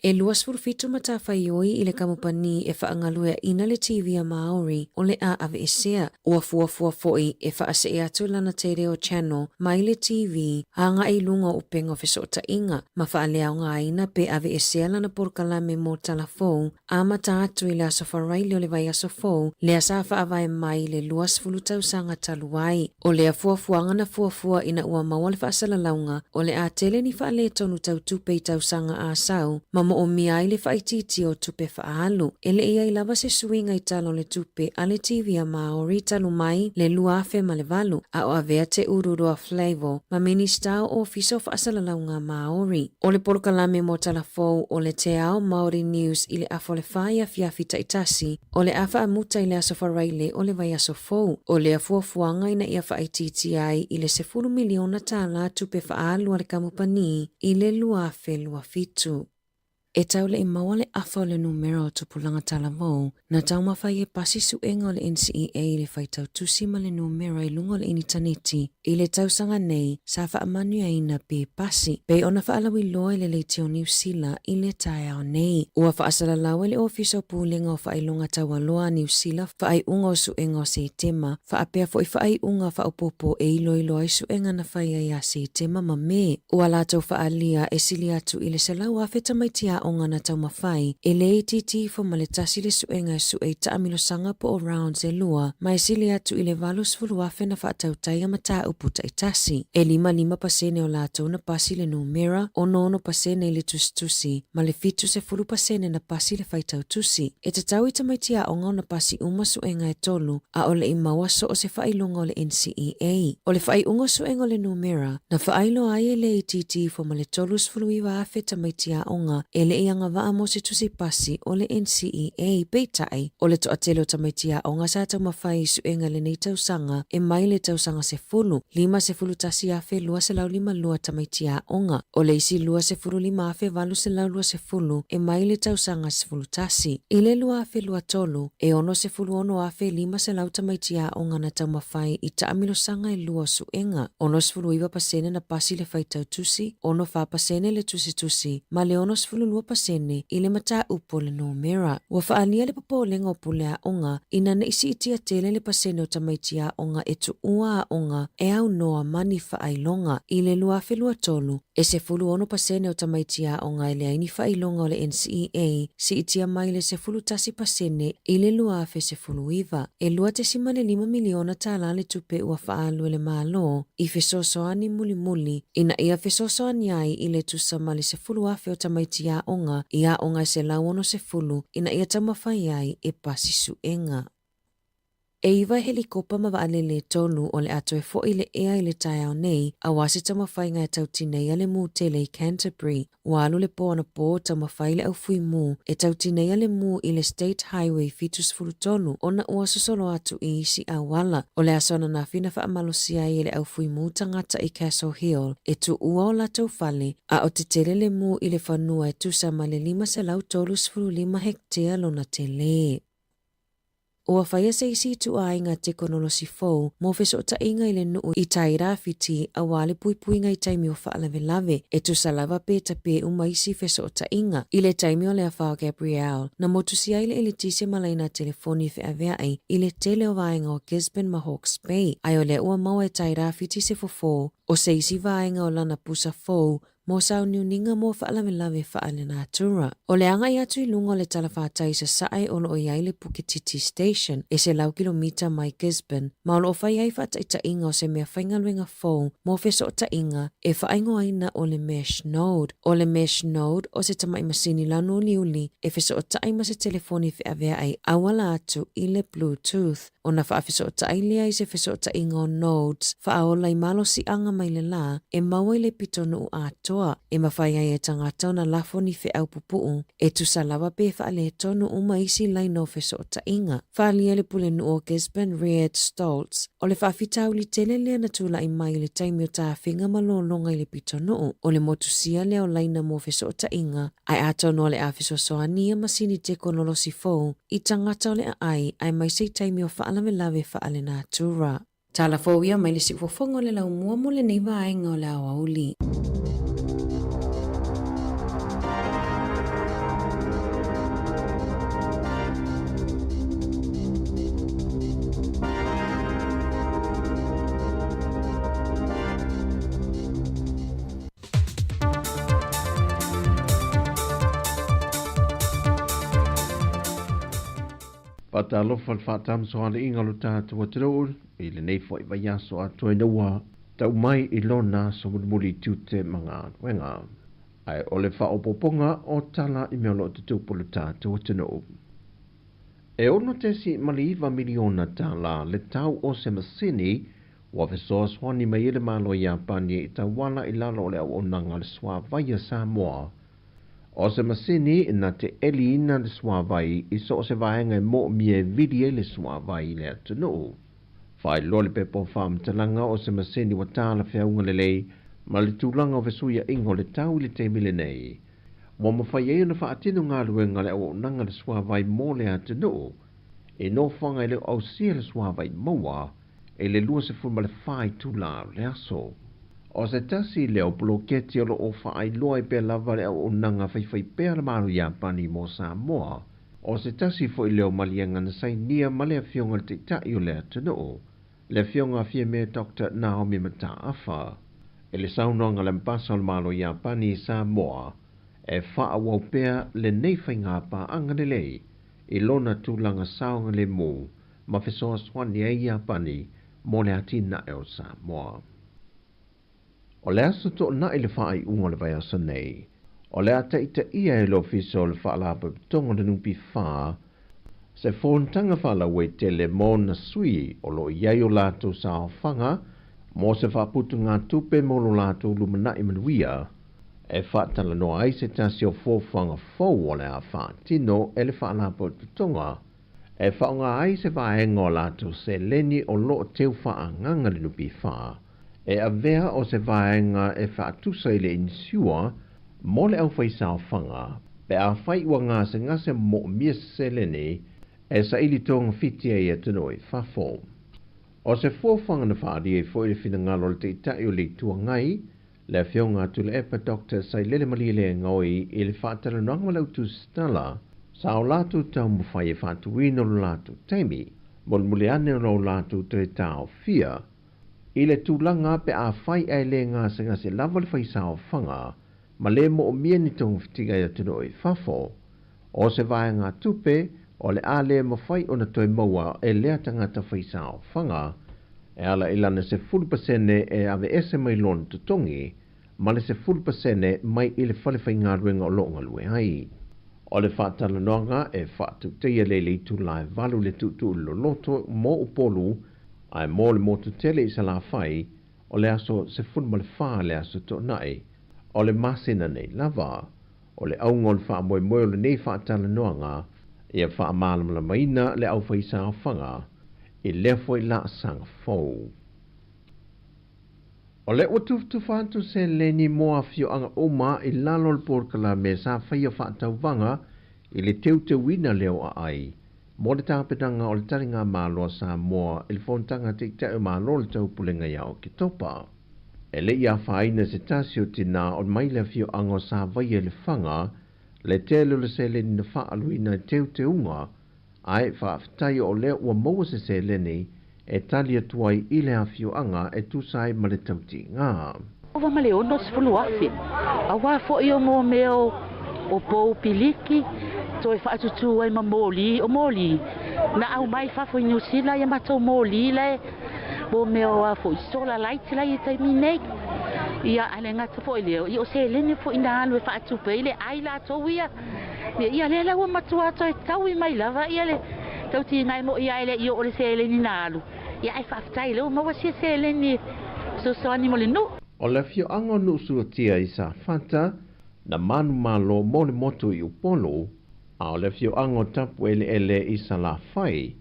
E 27 matafaioi i le kamupani e faagalueaʻina le TV a Māori o le a aveesea. Ua fuafua foi e faasee atu lana Te Reo Channel mai le TV agai i luga o upega o fesootaiga ma faaleaogaina pe aveesea lana polokalame mo tala fou amata atu i le aso Faraile o le vaiaso fou lea sa faavae mai i le 20 tausaga talu ai. O lea fuafuaga na fuafua ina ua maua le faasalalauga o le a tele ni faaletonu tau tupe i tausaga a sau ma moomia ai le faaitiitia o tupe faaalu. E le i ai lava se suiga i tala o le tupe a le TV a Māori talu mai le 2008 a o avea Te Ururoa Flavell ma Minista o Ofisa o Faasalalauga Māori. O le polokalame mo tala fou o le Te Ao Māori News i le afa o le 4 i afiafi taitasi, o le a faamuta i le aso Faraile o le vaiaso fou. O lea fuafuaga ina ia faaitiitia ai i le $10 miliona tālā tupe faaalu a le kamupani i le 2027. E tau le i maua le afa o le numera o tupulaga talavou, na taumafa ai e pasi suega o le NCEA i le faitau tusi ma le numera i luga o le initaneti. I le tausaga nei, sa faamanuiaina pe pasi, pei ona faalauiloa i le Leitio Niu Sila i le taeao nei. Ua faasalalau e le Ofisa o Pulega o Faailoga Taualoa a Niu Sila faaiuga o suega o Setema, faapea foi faaiuga faaopoopo e iloilo ai suega na fai ai ia Setema ma Me. Ua latou faaalia e sili atu i le 100,000 tamaiti aoga na taumafai, e le itiiti ifo ma le tasi le suega e sue i taamilosaga po o rounds e lua, ma e sili atu i le 80,000 na faatautaia mataupu taitasi. E 55% o latou na pasi le numera, 66% i le tusitusi, ma le 70% na pasi le faitau tusi. E tatau i tamaiti aoga ona pasi uma suega e tolu, a o le i maua so o se faailoga o le NCEA. O le faaiuga o suega o le numera, na faailoa ai e le itiiti ifo ma le 39,000 tamaiti aoga e le i agavaa mo se tusi pasi o le NCEA. Peitai, o le toatele o tamaiti aoga sa taumafai i suega i lenei tausaga e mai le tausaga sefulu, 51,252 tamaiti aoga. O le isi 25,820 e mai le tausaga 11. I le 2023, e 66,500 tamaiti aoga na taumafai i taamilosaga e lua o suega, 69% na pasi le faitau tusi, 64% le tusitusi, ma le 62% i le mataupu o le numera. Ua faaalia le popolega o pule aoga ina ne i siitia tele le pasene o tamaiti aoga e tuua aoga e aunoa ma ni faailoga. I le 2023, E 16% o tamaiti aoga e leai ni faailoga o le NCEA, siitia mai le 11% i le 2019. E $2.5 miliona tālā le tupe ua faaalu e le Malo i fesoasoani mulimuli ina ia fesoasoani ai i le tusa ma le 10,000 o tamaiti aoga i aoga e 160 ina ia taumafai ai e pasi suega. E iva helikopa ma vaalele e tolu o le a toe foʻi i le ea i le taeao nei aua se taumafaiga e tau tineia le mū tele i Canterbury. Ua alu le pō anapō o taumafai le au fui mū e tau tineia le mū i le State Highway 73 ona ua sosolo atu i isi auala. O le aso ananafi na faamalosia ai e le au fui mū tagata i Castle Hill e tuua o latou fale a o tetele le mū i le fanua e tusa ma le 535 hektea lona telē. Ua faia se isi ituaiga tekonolosi fou mo fesootaiga i le nuu i tai rāwhiti aua le puipuiga i taimi o faalavelave, e tusa lava pe tapē uma isi fesootaiga. I le taimi o le afa o Gabrielle, na motusia ai le eletise ma laina telefoni feaveai i le tele o vaega o Gisborne ma Hawke's Bay, ae o lea ua maua e tai rāwhiti se fofo o se isi vaega o lana pusa fou mo sauniuniga mo faalavelave faalenatura. O le agai atu i luga o le talafatai i Sasae o loo i ai le Puketiti Station, e 100 kilomita mai Gisborne, ma o loo fai ai faataitaiga o se mea faigaluega fou mo fesootaiga e faaigoaina o le Mesh Node. O le Mesh Node o se tamai masini lanu uliuli e fesootai ma se telefoni feaveai auala atu i le Bluetooth. Ona faafesootai lea i se fesootaiga o nodes faaola i malosiaga mai le lā e maua i le pitonuu atoa, e mafai ai e tagata ona lafo ni feau pupuu e tusa lava pe faaletonu uma isi laina o fesootaiga. Faaalia le pulenuu o Gisborne Reid Stoltz, o le faafitauli tele lea na tulai mai i le taimi o tafiga ma lologa i le pitonuu, o le motusia lea o laina mo fesootaiga ae atonu o le a fesoasoani ia masini tekonolosi fou i tagata o le aai aemaise i taimi o faalavelave faalenatura. Tala fou ia mai le siufofoga o le laumua mo lenei vaega o le aoauli. Faatalofa le faatamasoaliiga o lo tatou atunuu i lenei foi vaiaso atoa ina ua tau mai i lona aso mulimuli i tiute ma galuega. Ae o le faaopoopoga o tala i mea o lo o tutupu i lo tatou atunuu. E $6.9 miliona tala le tau o se masini ua fesoasoani mai ai le Malo o Iapani i tauala i lalo o le auaunaga a le Suavai a Samoa. O se masini na te eliina le suavai i so o se vaega e moomia e vili ai le suavai i le atunuu. Faailoa le pepa o faamatalaga o se masini ua talafeauga lelei ma le tulaga o fesuiaiga o le tau i le taimi lenei. Ua mafai ai ona faatino galuega a le auaunaga a le suavai mo le atunuu i nofoaga e le o ausia le suavai maua i le 24 itula o le aso. O se tasi lea o poloketi o lo o faailoa ai pea lava le auaunaga faifaipea a le Malo Iapani mo Samoa. O se tasi foi lea o maliega na sainia ma le Afioga i le Taitai o le atunuu, le Afioga a Fiamē Doctor Naomi Mataafa. I le saunoaga a le Ambasa o le Malo Iapani i Samoa, e faaauau pea lenei faiga paaga lelei i lona tulaga saogalemu ma fesoasoani ai Iapani mo le atinae o Samoa. O le aso toonai le faaiuga o le vaiaso nei, o le a taitaia e le Ofisa o le Faalapotopotoga o le NPF se fonotaga faalauaitele mo ona sui o lo o i ai o latou saofaga mo se faaputugatupe mo lo latou lumanai manuia, e faatalanoa ai se tasi o fuafuaga fou o le a faatino e le Faalapotopotoga e faaaoga ai se vaega o latou seleni o lo o teu faaagaga le NPF e avea o se vaega e faatusa i le inisiua mo le aufaisaofaga pe afai ua gasegase moomia se seleni e saili togafiti ai i atunuu i fafo. O se fuafuaga na faaalia ai foi le finagalo o le Taitai o le Itu Agai, le Afioga a Tuilaepa Doctor Sailele Malielegaoi i le faatalanoaga ma le autusitala, sa o latou taumafai e faatuina lo latou taimi, mulimuli ane ona o latou toe taofia i le tulaga pe afai ae le gasegase lava le faisaofaga ma le moomia ni togafitiga i atunuu i fafo. O se vaegatupe o le a le mafai ona toe maua e lea tagata faisaofaga e ala i lana 10% e aveese mai lona totogi ma le 10% mai i le fale faigaluega o lo o galue ai. O le faatalanoaga e faatautaia lea i le itula e 8 le tuutuu loloto mo Upolu ae mo le motu tele i Salafai o le aso 14 le aso Toonai o le masina nei lava. O le auga o le faamoemoe o lenei faatalanoaga ia faamalamalamaina le aufaisaofaga i lea foi laasaga fou. O lea ua tufatufa atu seleni mo afioaga uma i lalo o le polokalame sa faia faatauvaga i le teuteuina lea o aai mo le tapenaga o le taligamalo a Samoa i le Fonotaga a Taitai o Malo o le Taupulega ia Oketopa. E le i afaina se tasi o tinā o mai le afioaga o Savaia i Lefaga le tele o le seleni na faaaluina i teuteuga ae faafetai o lea ua maua se seleni e tali atu ai i le afioaga e tusa ai ma le tautiga. Ova ma le 60,000, auā foi o mō mea o pou piliki, toe faatutū ai ma moli, o moli na aumai fafo i Niu Sila ia matou moli la e mō mea o a foi solar light la i taimi nei. Ia ae le gata foi lea, ia o seleni foi na alu e faatupe ai le ai latou ia. Ia lea la ua matua toe taui mai lava ia le tautiga e mo'i ae le i oo le seleni na alu. Ia ae faafetai lea ua maua sia seleni e fesoasoani mo le nuu. O le afioaga o Nuusuatia i Safata na manumalo mo le motu i Upolu, a o le afioaga o Tapueleele i Salafai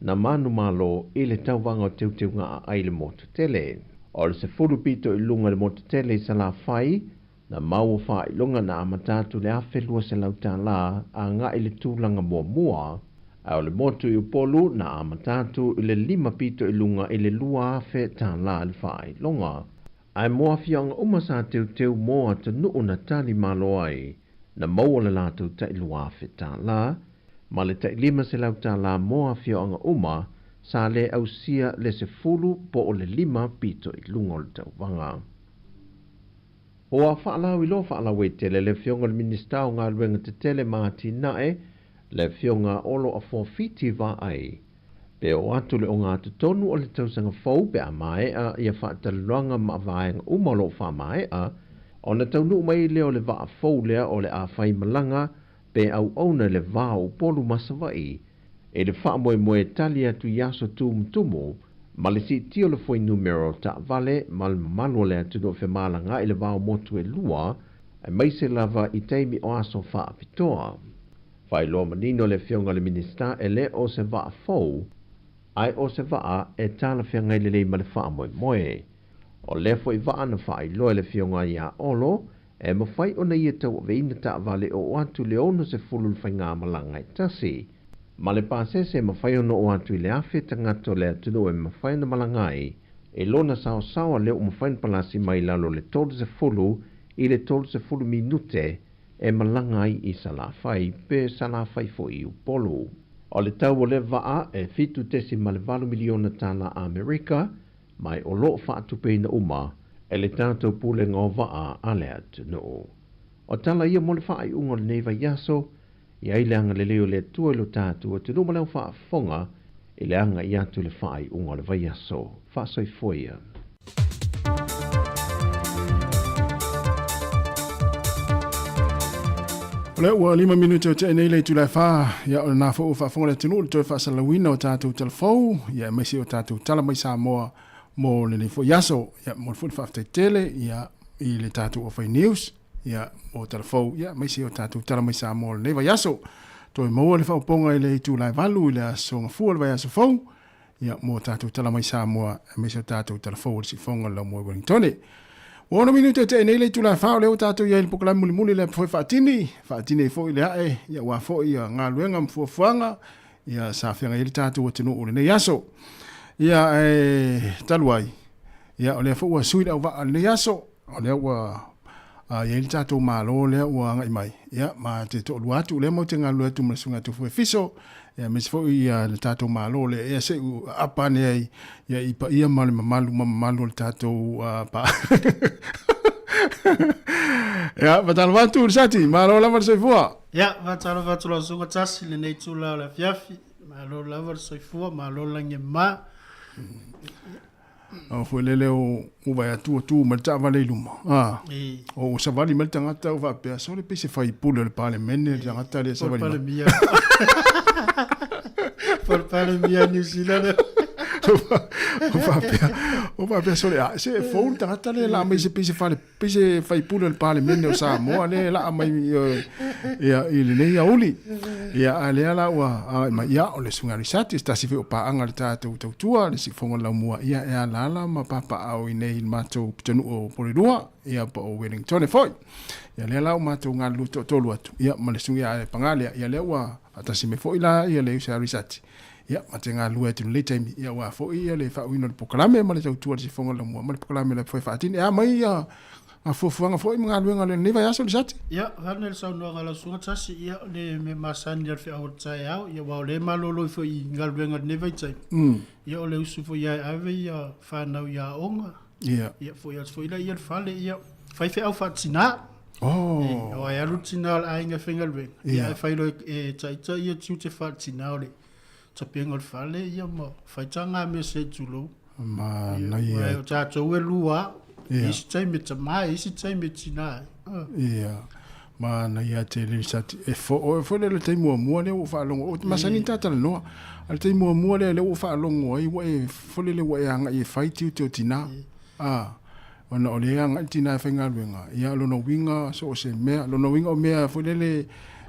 na manumalo i le tauvaga o teuteuga aai i le motu tele. O le 10 pito i luga i le motu tele i Salafai Na maua faailoga na amata atu le $1,200 agai i le tulaga muamua, ae o le motu i Upolu na amata atu i le 5 pito i luga i le $2,000 le faailoga. Ae mo afioaga uma sa teuteu mo atunuu na tali malo ai, na maua le latou tai $2,000 ma le tai $500 mo afioaga uma sa le ausia le 10 po o le 5 pito i luga o le tauvaga. Ua faalauiloa faalauaitele le Afioga i le Minisita o Galuega Tetele ma Atinae, le Afioga Olo Afuafiti Vaai, pe oo atu le ogatotonu o le tausaga fou pe a maea ia faatalanoaga ma vaega uma o lo o faamaea, ona taunuu mai lea o le vaa fou lea o le a fai malaga pe auauna i le va o Upolu ma Savaii i le faamoemoe e tali atu i aso tumutumu ma le siitia o le fuainumera o taavale ma le mamalu o le atunuu e femalaga i le vao motu e lua, aemaise lava i taimi o aso faapitoa. Faailoa manino le Afioga i le Minisita e le o se vaa fou, ae o se vaa e talafeagai lelei ma le faamoemoe. O lea foi vaa na faailoa e le Afioga ia Olo e mafai ona ia tauaveina taavale oo atu i le 60 le faigamalaga e tasi, ma le pasese e mafai ona oo atu i le 1,000 tagata o le atunuu e mafai ona malaga ai i lona saosaoa lea ua mafai ona palasi mai i lalo o le 30 i le 30 minute e malaga ai i Salafai pe Salafai foi i Upolu. O le tau o lea vaa e $7.8 miliona tala Amerika, mai o lo o faatupeina uma e le tatou Pulega o Vaa a le atunuu. O tala ia mo le faaiuga o lenei vaiaso, i ai le agalelei o le Atua i lo tatou atunuu ma le au faafofoga i le agai atu i le faaiuga o le vaiaso. Faasoifua ia. O lea ua 5 minute o tea nei le itula e 4, ia o lena foi ua faafofoga le atunuu i le toe faasalalauina o tatou tala fou, ia aemaise o tatou tala mai Samoa mo lenei foi aso. Ia momoli foi le faafetai tele ia i le tatou Ofai News ia mo tala fou, ia aemaise o tatou tala mai Samoa o lenei vaiaso. Toe maua le faaopoopoga i le itula e 8 i le aso Gafua o le vaiaso fou, ia mo tatou tala mai Samoa aemaise o tatou tala fou o le siufofoga o le laumua i Wellingtone. Ua 6 minute tea nei le itula e 4 o lea ua tatou i ai i le polokalame mulimuli lea foi faatini, faatini ai foi le ae ia aua foi ia galuega ma fuafuaga ia sa feagai ai le tatou atunuu i lenei aso. Ia ae talu ai, ia o lea foi ua sui le auvaa i lenei aso, o lea ua i ai le tatou Malo lea ua agai mai, ia, ma te toalua atu, lea matou te galulue atu ma le Susuga ia Tofu Efiso, ia, aemaise foi ia le tatou Malo lea, ia se i aapa ane ai ia i paia ma le mamalu ma mamalu o le tatou pa. Ia, faatalofa atu Lisati, malo lava le soifua. Ia, faatalofa atu lau Susuga Tasi i lenei itula o le afiafi, malo lava le soifua, malo le lagi e mama. O foi lele o o vai atu tu ma le taavale i luma. A. O ua savali mai le tagata ua faapea, sole pei se faipule o le Palemene le tagata lea e savali mai. Palemia. Po le Palemia New Zealand. O faapea, o faapea sole a se e fou le tagata lea e laa mai se pei se fale pei se faipule o le Palemene o Samoa lea e laa mai ia i lenei aoauli. Ia a lea la ua agai mai ia o le Susuga Risati se tasi foi o paaga a le tatou tautua le Siufofoga o le Laumua ia e alaala ma papaaao i inei i le matou pitonuu o Porirua ia po o Wellingtone foi. Ia lea la ua matou galulue toatolu atu ia ma le Susuga ia paga lea ia lea ua faatasi mai foi la ia le Uso Risati ia ma te galulue atu i lenei taimi ia aua foi ia le faauiina o le polokalame ma le tautua i le Siufofoga o le Laumua ma le polokalame la foi faatino. E a mai ia a fuafuaga foi ma galuega o lenei vaiaso Lisati? Ia, vaeane le saunoaga a lau susuga Tasi, ia, le mea masani a le feau o le taeao, ia, aua o lea e malolo ifo i galuega i lenei vaitaimi, ia, o le usu foi ia e ave ia fanau i aoga, ia, foi atu foi laia i le fale, ia, fai feau faatina. Oh. E, aua e alu le tina o le aiga e faigaluega, ia, ae fai loa e ita ia tiute faatina o le tapega o le fale, ia, ma fai taga mea se i tulou. Manaia. Ia, o tatou e lua, yeah. Isi taimi e tamā, isi taimi e tinā. Ia. Manaia tele Risati. E fo, o foi le taimi muamua lea ua faalogo. O masani ta talanoa. A le taimi muamua lea lea ua faalogo ai ua e fole le ua e agai e fai tiute o tinā. A ona o le agai tinā e faigaluega. Ia lona uiga so o se mea, lona uiga o mea foi lele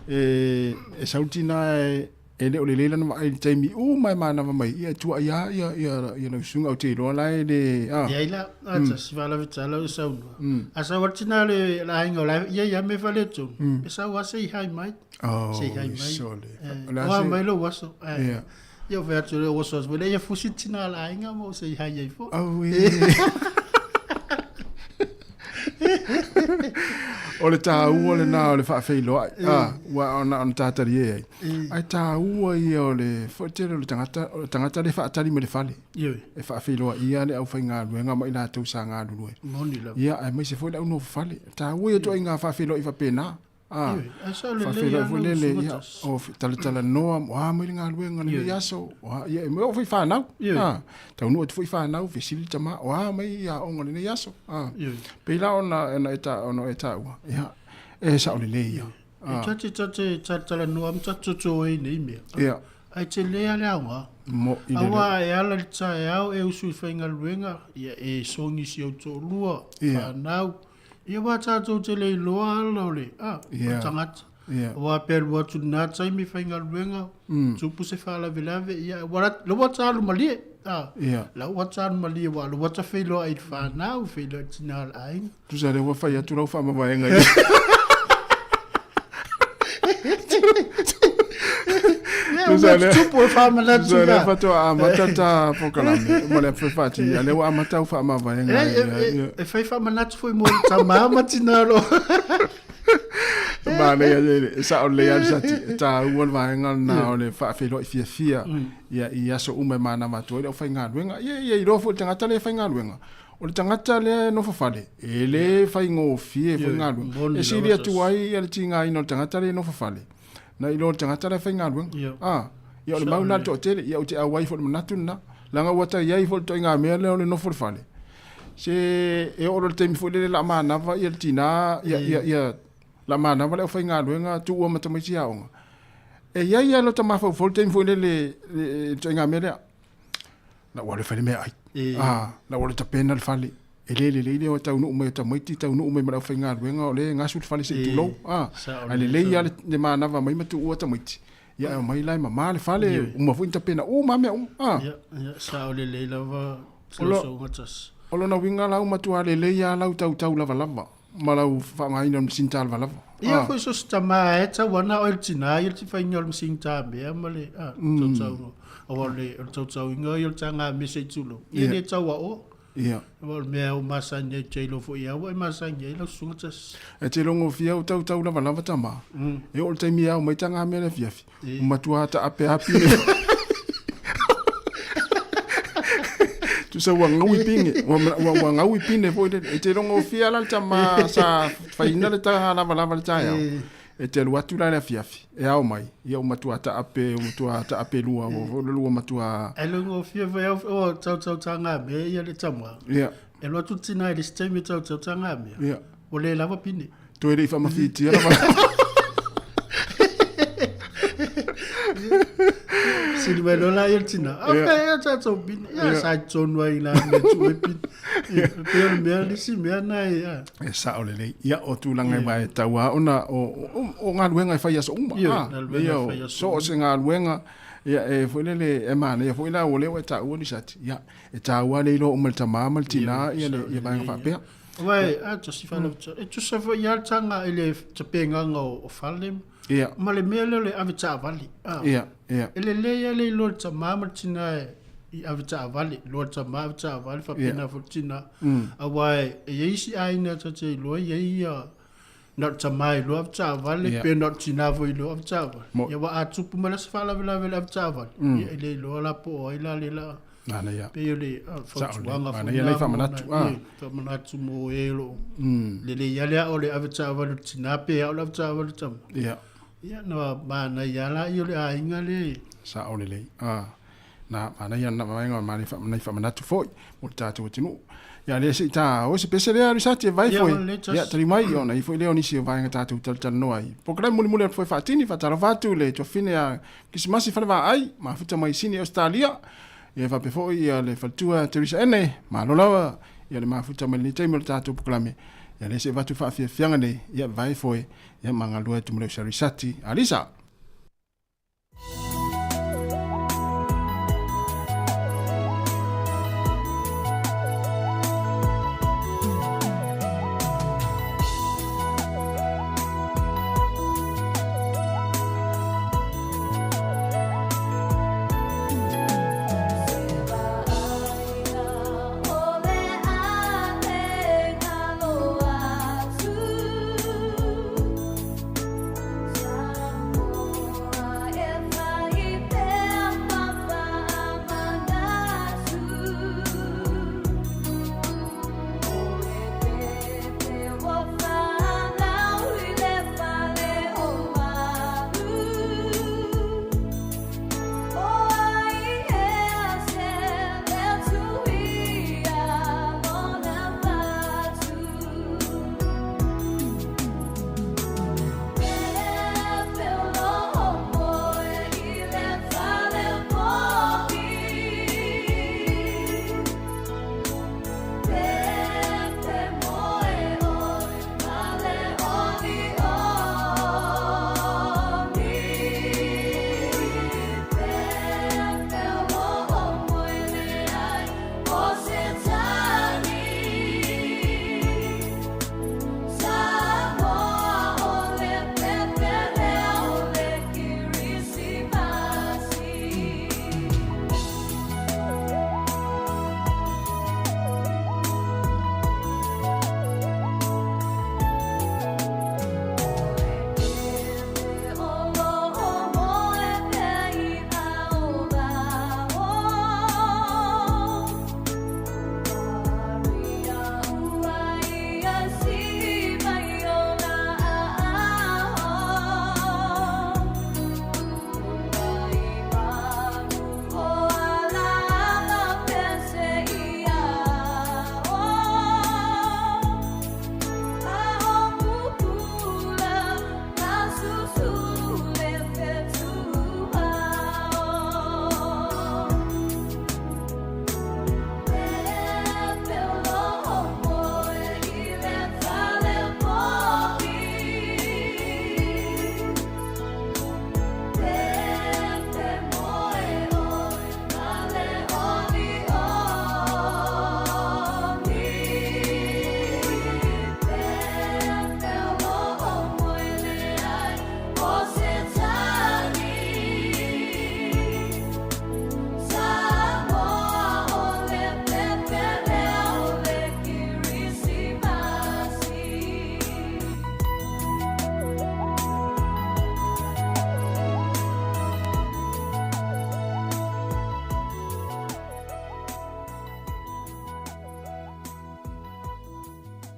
e e sau le tinā e E le o lelei lana vaai i le taimi uma e manava mai, ia e tuuai lava ia, ia, ia lau susuga, ou te iloa la e le, a. Leai la, a tasi faalavetala o e saunoa. A sau atu tina le, le aiga o la e ia ia me faaletonu, e sau lava se i hai mai. Oh, Se i hai mai. sole. Eh, O le a o a se- mai lou aso. Eh, Ia. Ia o fai atu le oso aso, le ia fusi tina le aiga mo se i hai ai fo. Auē. O le taua lena o le faafeiloai, a, ua ona ona tātalie ai. Ae taua ia o le foi tele o le tagata, o le tagata lea e faatali mai le fale. Ioe. E faafeiloai ia le aufaigaluega ma i latou sa galulue. Moni lava. Ia, aemaise foi le aunofo fale. Taua ia ituaiga faafeiloai faapena. A, Ioe, ae sao lelei faafeiloai lava foi lau lele, susuga ia, tasi. o talatalanoa, o a mai le galuega lenei Ioe. aso, o a, ia, e oo foi i fanau. Ioe. A, taunuu atu foi i fanau, fesili le tama, o a mai i aoga lenei aso. A, Ioe. pei la ona, ona e ta, ona e taua, ia, e sao lelei ia. E ta te ta te talatalanoa ma ta toto ai nei mea. Ia. Ae tele lava le aoga. Mo i le Aua e ala i le taeao e usu i faigaluega, ia e sogi si ou toalua, Ia. fanau. Ia aua tatou te le iloa ala o le, a, o le Ia. tagata. Ia. Aua pe alu atu i lena taimi faigaluega, tupu se faalavelave, ia, ua la, la ua ta alu malie. A, Ia. la ua ta alu malie, aua la ua ta feiloai i le fanau, feiloai i le tina o le aiga. Tusa lea ua fai atu lau faamavaega i Tusa lea. Tupu e faamanatu Tusa lea la. faatoa amata ta polokalame ma le faatini, a lea ua amata au faamavaega. E, e, e, e fai faamanatu foi mo le tamā ma tinā lo. Manaia tele, e sao lelei lava le sati, e taua le vaega lena o le faafeiloai fiafia ia i aso uma e manava atu ai le aufaigaluega. Ia, ia iloa foi le tagata lea e faigaluega. O le tagata lea e nofo fale, e le faigofie foi galuega. E sili atu ai ia le tigaina o le tagata lea e nofo fale, na i lo le tagata lea e faigaluega. A, ia o le mau lena a le toatele, ia ou te auai foi i le manatu lena, leaga ua ta i ai foi le ituaiga mea lea o le nofo i le fale. Se e oo loa i le taimi foi lele la manava ia le tina, ia, ia, ia, la manava le aufaigaluega tuua ma tamaiti aoga. E i ai lava lota mafaufau i le taimi foi lele i le ituaiga mea lea. La ua alu e fai le meaai. A, la ua alu e tapena le fale. E le lelei le o e taunuu mai o tamaiti, taunuu mai ma le aufaigaluega o lea e gasu le fale se i tulou. A, ae lelei lava le manava mai ma tuua tamaiti. Ia ae omai la e mama le fale, uma foi ona tapena uma lava mea uma. A. Ia, ia, sao lelei lava lau tasi. O lona uiga la ua matua lelei lava lau tautau lavalava ma lau faaaogaina o le masini ta lavalava. Ia foi so se tama e tau ana oe le tina ia le faiga o le masini tamea ma le tautauga. Aua o le tautauina ia o le taga mea se i tulou. Ia le tau aoa. Ia. Aua o le mea o masani ai te iloa foi au e masani ai lau susuga tasi. E te rongofia o tautau lavalava tama. E oo i le taimi e ao mai taga mea le afiafi. Ua matua taapeapi le Tusa ua gaui pine, ua gaui pine foi lele. E te rongofia la le tama sa faiina le taga lavalava i le taeao. E te alu atu la i le afiafi, e ao mai, ia ua matua taape, ua matua taape lua, ua lua matua... E le gofie foi au, o tautau tagamea ia le tama. Ia. E alu atu le tina i le isi taimi e tautau tagamea. Ia. Ua le lava pine. Toe le i faamafitia lava. Sili mai loa la ia le tina. A Ia. fea ea tatou pine. Ia Ia. sa i totonu ai la mea tuu ai pine. Ia, pei o le mea, le isi mea na e, a. E sao lelei. Ia, o tulaga e vae e tau lava ona o, o, o galuega e fai i aso uma. Ioe, Ah, galuega ia, e o fai i aso so o se galuega, ia, e foi lele, e manaia foi la ua lea ua e taua Lisati. Ia, e taua le iloa uma e le tamā ma le tinā, ia le, ia vaega faapea. Aua e, a, tasi faalavelave, e tusa foi lava le taga i le tapegaga o fale Ia. ma le mea lea o le ave taavale. A. Ia, ia. E lelei lava le iloa e le tamā ma le tinā e i ave taavale, iloa le tamā ave taavale, faapena Ia. foi le tinā. Mm. Aua e i ai isi aiga ta te iloa e i ai ia na o le tamā e iloa ave taavale, Ia. pe na o le tinā foi e iloa ave taavale. Mo- Ia aua a tupu mai la se faalavelave i le ave taavale, Mm. ia e le iloa la po o ai la le la. Manaia. Pei o le Sao lelei. fautuaga foi Manaia na nai mo faamanatu, nai- ah. ie, faamanatu mo e o lo o Mm. lelei lava le ao o le ave taavale o le tinā pe ao le ave taavale o le tama. Ia. Ia, na manaia lava laia o le aiga lea e. Sao lelei. Ah. Na manaia na vaega o manaia nai faamanatu foi mo le tatou atunuu. Ia lea se'i ta o se pese lea Lisati e vai Ia, foi. o le tasi. Ia tali mai ona i foi lea o nisi o vaega tatou talatalanoa ai. Polokalame mulimuli atu foi faatini faatalofa atu le tuafine a Kisimasi Falevaai mafuta mai Sini Australia. Ia faapea foi ia le faletua Teresa Ene malo lava ia le mafuta mai lenei taimi o le tatou polokalame. Ia lea se'i avatu faafiafiaga nei ia vai foi ia ma galue atu ma le uso ia Lisati. Alisa. O le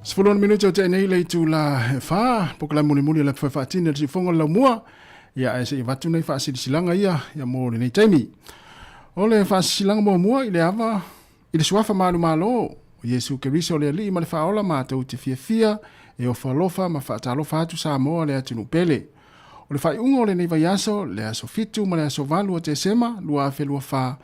16 minute o tea nei le itula e 4, polokalame mulimuli o le Api Faatini o le Siufogo o le Laumua, ia ae se i avatu nei faasilasilaga ia, ia mo lenei taimi. O le faasilasilaga muamua i le ava i le suafa malumalo o Iesu Keriso le Alii ma le Faaola matou te fiafia e ofo alofa ma faatalofa atu Samoa le atunuu pele. O le faaiuga o lenei vaiaso, le aso 7 ma le aso 8 o Tesema 2024,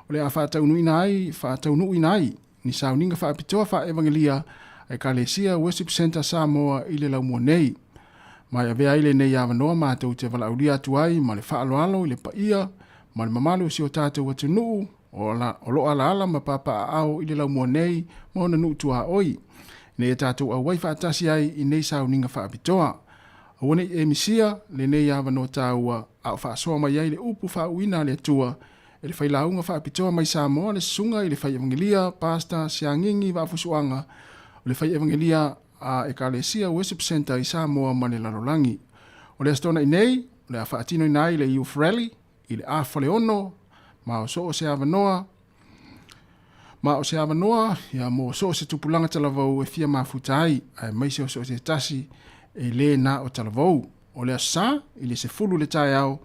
o le a faataunuuina ai, faataunuuina ai ni sauniga faapitoa faa-evangelia a Ekalesia Worship Centre Samoa i le laumua nei. Ma e avea ai lenei avanoa matou te valaaulia atu ai ma le faaaloalo i le paia ma le mamalu o si o tatou atunuu o lo o alaala ma papaaao i le laumua nei ma ona nuu tuaoi, ina ia tatou auai faatasi ai i nei sauniga faapitoa. Aua ne i e misia lenei avanoa taua a o faasoa mai ai le upu faauuina a le Atua e le failauga faapitoa mai Samoa le Susuga i le Fai Evangelia Pastor Siagigi Vaafusuaga o le Fai Evangelia a Ekalesia Worship Centre i Samoa ma le lalolagi. O le Aso Toonai nei, o le a faatinoina ai le Youth Rally i le afa le ono ma o so o se avanoa ma o se avanoa ia mo so o se tupulaga talavou e fia mafuta ai, aemaise o so o se tasi e lē na o talavou. O le Aso Sa, i le 10 le taeao,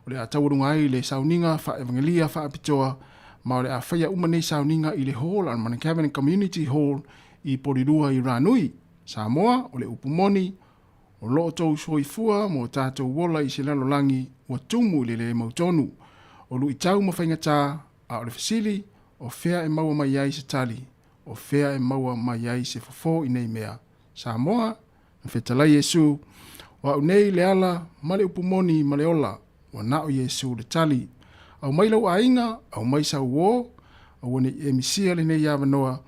o le a taualuga ai le sauniga faa-evangelia faapitoa, ma o le a faia uma nei sauniga i le Hall a le Mount Community Hall i Polilua i Ranui, Samoa. O le upu moni, o lo o tou soifua ma o tatou ola i se lalolagi ua tumu i le lē mautonu, o luitau ma faigatā, a o le fesili, o fea e maua mai ai se tali, o fea e maua mai ai se fofo i nei mea? Samoa, na fetalai Iesu, O au nei le ala ma le upu moni ma le ola, ua na o Iesu le tali. Aumai lou aiga, aumai sau uō, aua ne i e misia lenei avanoa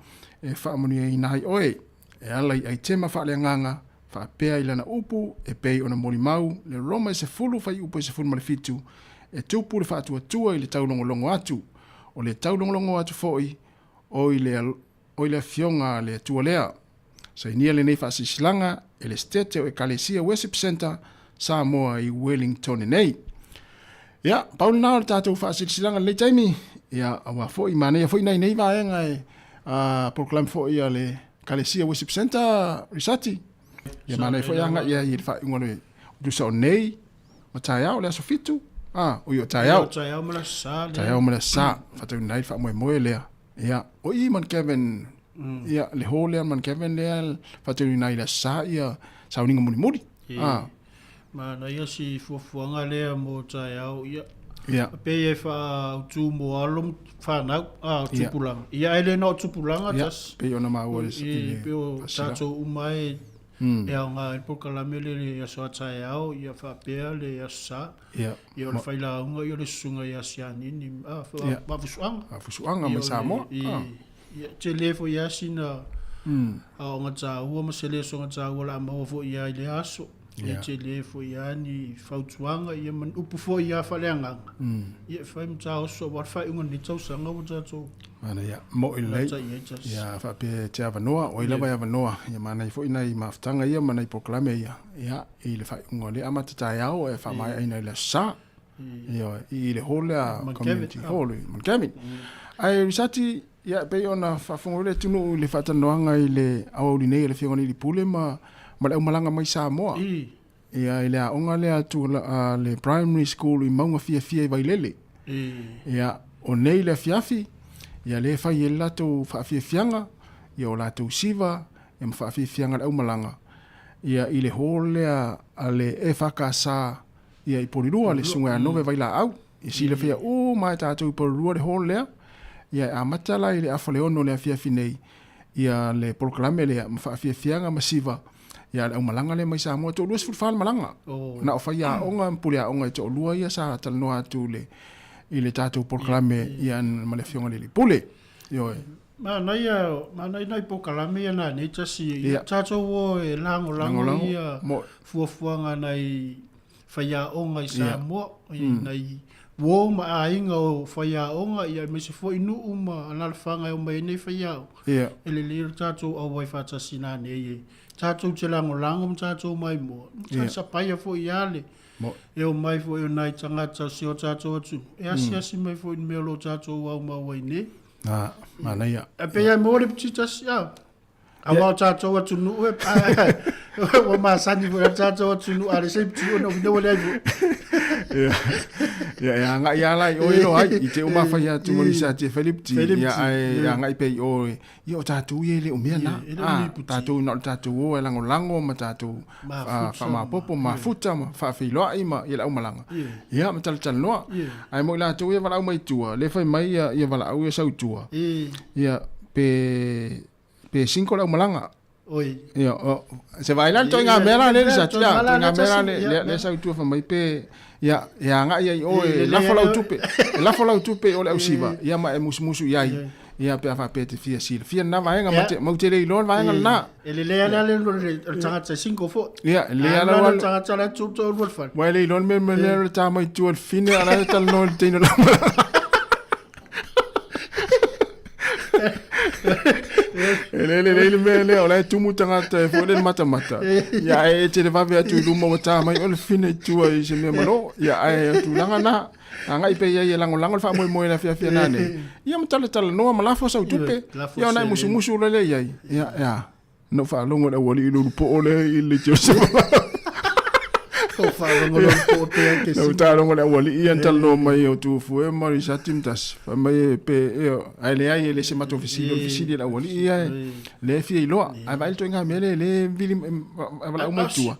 e faamanuiaina ai oe, e ala i aitema faaleagaga, faapea i lana upu e pei ona molimau le Roma e 10 fuaiupu e 17, e tupu le faatuatua i le taulogologo atu, o le taulogologo atu foi o i le o i le Afioga a le Atua lea. Sainia lenei faasilasilaga e le Setete o Ekalesia Worship Centre Samoa i Wellington nei. Ia, pau lena o le tatou faasilasilaga i lenei taimi. Ia, aua foi, manaia foi nai nei vaega e polokalame foi a le Ekalesia Worship Centre Risati. Ia, manaia foi agai ai i le faaiuga o le tusa o nei ma taeao, le aso 7. Ah, o i o taeao. Taeao ma le aso sa. Taeao ma le aso sa. Faataunina ai le faamoemoe lea. Ia, o i Mount Kevin, ia, le hall lea Mount Kevin lea, faataunuuina ai i le Aso Sa, ia, sauniga mulimuli. Ah. Manaia si fuafuaga lea mo taeao, ia. Ia. Pei e faaautu mo alo ma fanau, a, o tupulaga. Ia, ae le na o tupulaga, tasi. Ia, pei ona maua i le. Pei o tatou uma e, e aoga ai le polokalame lea i le aso a taeao, ia faapea le Aso Sa. Ia. Ia o le failauga ia o le susuga ia Sianini, a, Vaafusuaga. Vaafusuaga mai Samoa. Ia, tele foi lava sina aoga taua ma se lesoga taua o le a maua foi lava i lea aso. Ia tele foi lava ni fautuaga ia ma ni upu foi lava faaleagaga. Ia e fai ma taoso aua le faaiuga o lenei tausaga ua tatou Manaia, mo'i lelei. Ia faapea e te avanoa, o ai lava e avanoa. Ia manaia foi nai mafutaga ia ma nai polokalame ia. Ia, i le faaiuga o lea amata taeao e faamaeaina i le Aso Sa. Ioe, i le hall lea, community hall i Mount Kevin. Ae Risati, ia e pei ona faafofoga le atunuu i le faatalanoaga i le aoauli nei a le Afioga i le Alii Pule ma ma le aumalaga mai Samoa. Ia i le aoga lea a le primary school i Mauga Fiafia i Vailele. Ia, o nei le afiafi, ia lea e fai ai le latou faafiafiaga, ia o latou siva, ia ma faafiafiaga le aumalaga, ia i le hall lea a le EFKS ia i Polilua, le Susuga ia Nove Vailaau. E silafia uma e tatou i Polilua le hall lea. Ia e amata la i le afa le 6 le afiafi nei, ia le polokalame lea ma faafiafiaga ma siva, ia le aumalaga lea mai Samoa. E toalua 14 le malaga. Na o faiaoga ma puleaoga e toalua ia sa talanoa atu i le tatou polokalame ia ma le Afioga i le Alii Pule. Ioe. Manaia, manaia nai polokalame ia na nei tasi. Ia tatou o e lagolago ia fuafuaga nai faiaoga i Samoa, nai uo ma aiga o faiaoga, ia aemaise foi nuu ma alaalafaga e omai ai nei faiaoga. E lelei lo tatou auai faatasi nanei e tatou te lagolago ma tatou maimoa. Sa sapaia foi ia le e omai foi o nai tagata o si o tatou atunuu e asiasi mai foi i le mea o lo o tatou aumau ai nei. Manaia. E pei lava e maua le petita tasi, a. Aua o tatou atunuu e ua masani foi le tatou atunuu a le se piti ona ina ua leai foi. Ia, ia e agai lava la i o e iloa ai, i te i ua mafai atu ma nisi ati e fai le piti, ia ae agai pea i o e, ia o tatou ia e le o mea na. A, tatou na o le tatou o e lagolago ma tatou faamaopoopo, mafuta ma faafeiloai ma ia le aumalaga. Ia ma talatalanoa. Ae mo i latou ia e valaau mai i tua, lea e fai mai ia valaau ia sau i tua, ia pe pe cinco le aumalaga. Oi. Ia, o, se vaai la le ituaiga mea la lea le sa tia, ituaiga mea la lea lea sau i tua fai mai pe ia e agai ai i o e lafo lau tupe, e lafo lau tupe i o le ausiva, ia ma e musumusu i ai. Ia pe a faapea e te fia silafia lena vaega ma te mau te le iloa le vaega lena. E lelei lava le alu a le tagata e single foi. Ia, e lelei lava le alu a le tagata la e toalua i le fale. Ua e le iloa le mea lea o le ta mai tua i le fine a o la e talanoa i le teine o le aumalaga. E le lelei le mea lea, o la e tumu tagata e foi le matamata. Ia ae e te le vave atu i luma ua ta mai o le fine i tua i se mea malo. Ia ae o tulaga na. Agai pea i ai e lagolago le faamoemoe i le afiafi a nanei. Ia ma talatalanoa ma lafo sau tupe. Ia ona e musumusu loa lea i ai. Ia, ia. Na ou faalogo i le aualii i le ulupoo lea i le Joseph. Ou faalogo le ulupoo pea ke Na ou taalogo i le aualii ia na talanoa mai o Tuafue ma Risati ma Tasi. Fai mai e pe, e, ae leai e le se matou fesili, o le fesili a le aualii ia e, lea e fia iloa. Ae vaai le ituaiga mea lea e le vili, e valaau mai tua.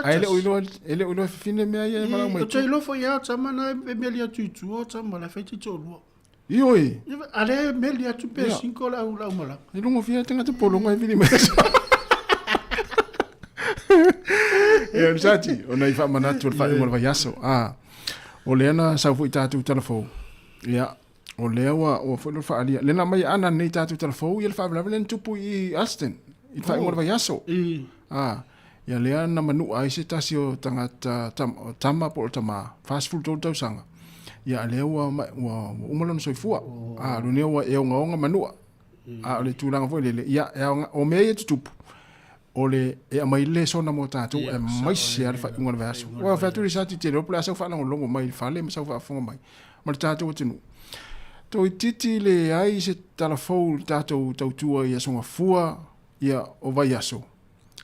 Ae le o iloa, e le o iloa e fafine mea ia e valaau mai tua. Ou te iloa foi lava o tama na e meli atu i tua, o tama la e fai toalua. Ioe. A lea e meli atu pe cinco le au malaga. E logofia tagata pologa e vili mai. Ia, Risati, o nai faamanatu o le faaiuga o le vaiaso. Ah, o lea na sau foi tatou tala fou. Ia, o lea ua, ua foi le faaalia. Lea na aumai ana nei tatou tala fou, ia le faalavelave lea na tupu i Aston, i le faaiuga o le vaiaso. Ah, ia lea na manua ai se tasi o tagata tam, tama po o le tama, 43 tausaga. Ia a lea ua, ua, ua uma lona soifua. Ah, lo lea ua e ogaoga manua. A o le tulaga foi lele, ia, e aoga, o mea ia tutupu, o le e aumai le lesona mo tatou aemaise lava le faaiuga o le vaiaso. Ua fai atu le Sati tele o le a sau faalogologo mai i le fale ma sau faafofoga mai ma le tatou atunuu. Toeitiiti leai se tala fou i le tatou tautua i Aso Gafua ia o vaiaso,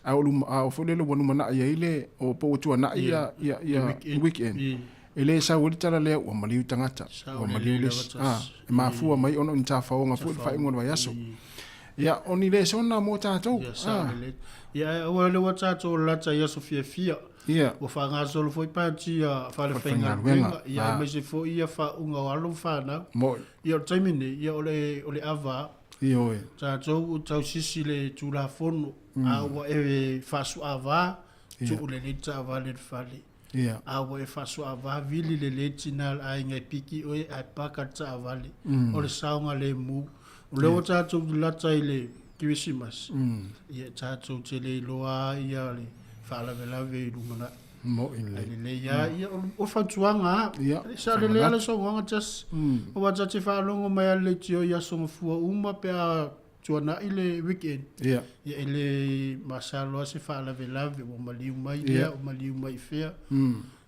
a o luma, a o foi lele ua lumanai ai le, o po ua tuanai ia, ia, ia weekend. E le sau ai le tala lea ua maliu tagata, ua maliu le isi. A, e mafua mai ona o ni tafaoga foi i le faaiuga o le vaiaso. Ia, o ni lesona mo tatou. Ia, sao lelei. Ia, aua lea ua tatou lata i aso fiafia. Ia. Ua faagasolo foi pati a falefaigaluega. Ia, aemaise foi ia faauuga o alo ma fanau. Moi. Ia, o le taimi nei, ia, o le, o le ava. Ioe. Tatou ua tausisi i le Tulafono, a ua e faasuaava, tuu lelei le taavale i le fale. Ia. A ua e faasuaava, vili lelei le tina o le aiga e piki oe ae paka le taavale. O le saogalemu. O lea ua tatou lata i le Kerisimasi, ia tatou te le iloa lava ia le faalavelave i lumanai. Moi lelei. Ai lelei lava, ia o fautuaga lava. Ia. Sa lelei lava le saunoaga Jess. Aua ta te faalogo mai lava i le leitio i aso gafua uma pe a tuanai le weekend. Ia. Ia e le masalo lava se faalavelave ua maliu mai lea, ua maliu mai i fea.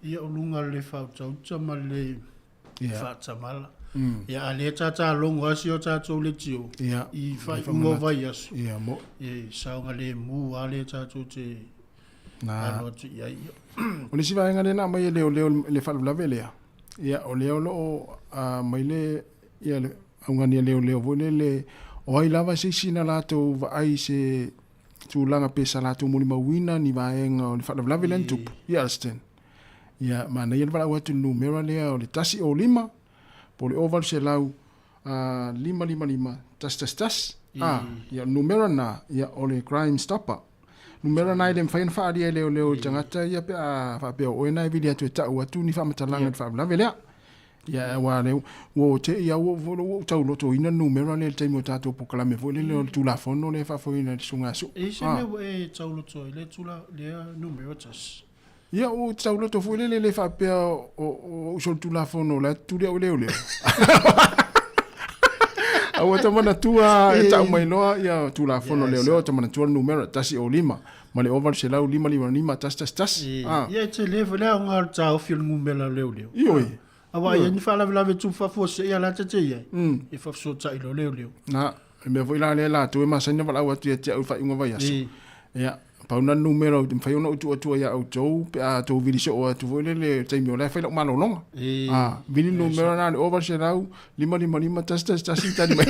Ia o luga o le faautauta ma le faatamala. Ia a lea ta ta logo lava si o tatou leitio i faaiuga o vaiaso. Ia moi. Ia saogalemu lava lea tatou te Na. Alo atu i ai. O le isi vaega lea na aumai e leoleo i le faalavelave lea, ia o lea o lo o aumai le, ia le augani a leoleo foi lele, o ai lava se isi na latou vaai i se tulaga pe sa latou molimauina ni vaega o le faalavelave lea na tupu i Alston. Ia manaia le valaau atu i le numera lea o le 105 po o le 0800 555 111. A, ia o le numera lena, ia o le Crime Stopper. Numera na e le mafai ona faaalia e leoleo i le tagata ia pe a faapea o oe na e vili atu e tau atu ni faamatalaga i le faalavelave lea. Ia aua lea ua te i au ua ou taulotoina le numera lea i le taimi o tatou polokalame foi lele o le Tulafono lea e faafoeina e le Susuga ia Suu. E i ai se mea ua e tauloto ai i lea numera tasi? Ia ua ou tauloto foi lele le faapea o ou solitulafono o la e tutuli au e leoleo. A ua ta manatua e tau mai loa ia Tulafono leoleo, ta manatua le numera 105 ma le 800 555 111. Ah. Ia e tele foi le aoga o le taofi o le numera leoleo. Ioe. Aua e i ai ni faalavelave e tupu faafuasei a la ta te i ai, e faafesootai loa leoleo. Na. Le mea foi la lea latou e masani ona valaau atu ia te au i le faaiuga o le vaiaso. Ia, pau lena numera e mafai ona ou tuu atua ia outou pe a outou vili soo atu foi lele i le taimi o la e fai lau malologa. A, vili le numera lena le 0800 555 111 tali mai.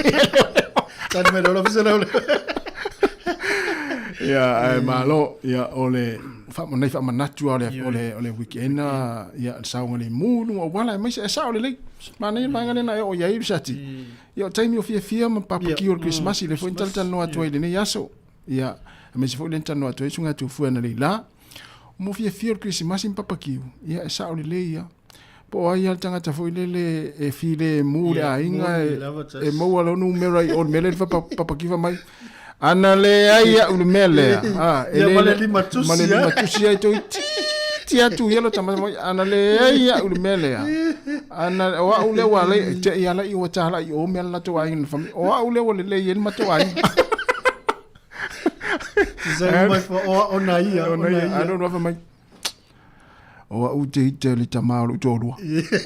Tali mai le 0800 le. Ia, ae malo, ia, o le nai faamanatu lava o le, o le weekend, ia, le saogalemu i luga o auala, aemaise e sao lelei. Manaia le vaega lea na e oo i ai Lusati. Ia, o taimi o fiafia ma papaki o le Kerisimasi, lea foi na talatalanoa atu ai i lenei aso. Ia, aemaise foi lea na talanoa atu ai Susuga Tufue analeila. Mo fiafia o le Kerisimasi ma papakiu, ia e sao lelei ia. Po o ai lava le tagata foi lele e filemu le aiga e maua lona numera i o le mea lea le papakiva mai. Ana leai au le mea lea. Ah, e le ma le limatusi. Ma le limatusi ai toeitiiti atu ia lo tama mai. Ana leai au le mea lea. Ana o au lea ua le te i ala i ua tala i o mea la latou aiga na fami. O au lea ua lelei ai le matou aiga. Sai mai fa o o na ia, o na ia. Ano no mai. O au te ite le tama o lou toalua.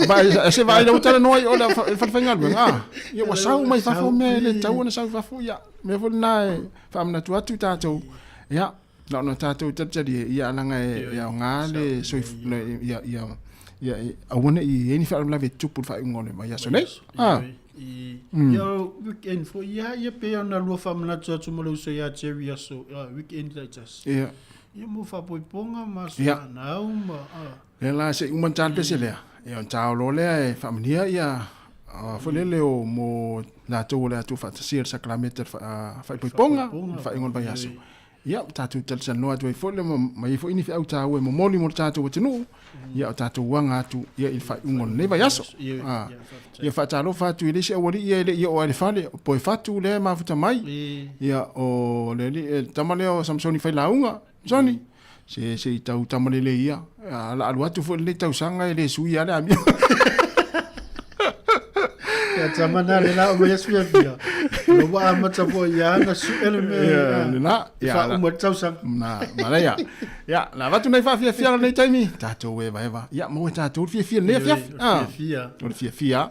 Ba se vai lau tala noa i o le falefaigaluega. Ah, ia ua sau mai fafo mea e le tatau ona sau i fafo. Ia, mea foi lena e faamanatu atu tatou. Ia, na ona tatou talitalie, ia leaga e aoga le soifua, ia, ia, ia, aua ne i i ai ni faalavelave e tupu i le faaiuga o le vaiaso nei. Ah. Ia, weekend foi, ia, ia pei ona lua faamanatu atu ma le uso ia Jerry aso, weekend taitasi. Ia. Ia mo faapoipoga ma aso fanau ma a. Lea la se i uma ona ta le pese lea, ia ona ta loa lea e faamanuia ia foi lele o mo latou o le a tuufaatasia i le sakalameta o le faaipoipoga i le faaiuga o le vaiaso. Ia, tatou talatalanoa atu ai foi lea ma i ai foi ni feau taua e momoli mo le tatou atunuu, ia o tatou aga atu ia i le faaiuga o lenei vaiaso. Ia faatalofa atu i le isi aualii ia e le i oo lava i le fale, o Poefatu lea e mafuta mai, ia o le alii, le tama lea o Samsoni Failauga, Samsoni, se se i tau tama lelei ia, a la alu atu foi lenei tausaga e le sui lava le amio. Ia tama na le la o mai asu fia. Lo wa amata foi ia na su ele me. Ia le la, ia fa uma tausaga. Na, manaia. Ia, na avatu nai faafiafiaga lenei taimi, tatou evaeva. Ia, maua e tatou le fiafia lenei afiafi. Ah, fiafia. O le fiafia.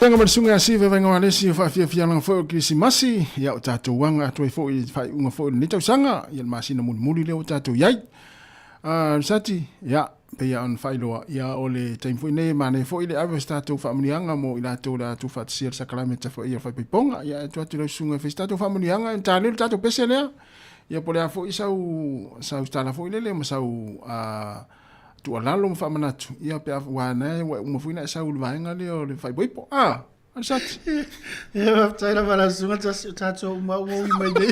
Tanga ma le susuga ia Siva Vaiga o Alesi o faafiafiaga foi o le Kerisimasi, ia o tatou aga atu ai foi i le faaiuga foi o lenei tausaga, ia le masina mulimuli lea ua tatou i ai. Sati, ia, pei lava ona faailoa, ia o le taimi foi nei e manaia foi le ave o se tatou faamanuiaga mo i latou o le a tuufaatasia le sakalameta foi o le faaipoipoga. Ia, e tuu atu i lau susuga e fai se tatou faamanuiaga, e ta leo le tatou pese lea. Ia po o le a foi sau, sau tala foi lele ma sau tuualalo ma faamanatu, ia pe a, aua na ua uma foi ona e sau i le vaega lea o le faaipoipo. Ah, Sati. Ia, faafetai lava lau susuga Tasi, o tatou uma ua ui mai nei.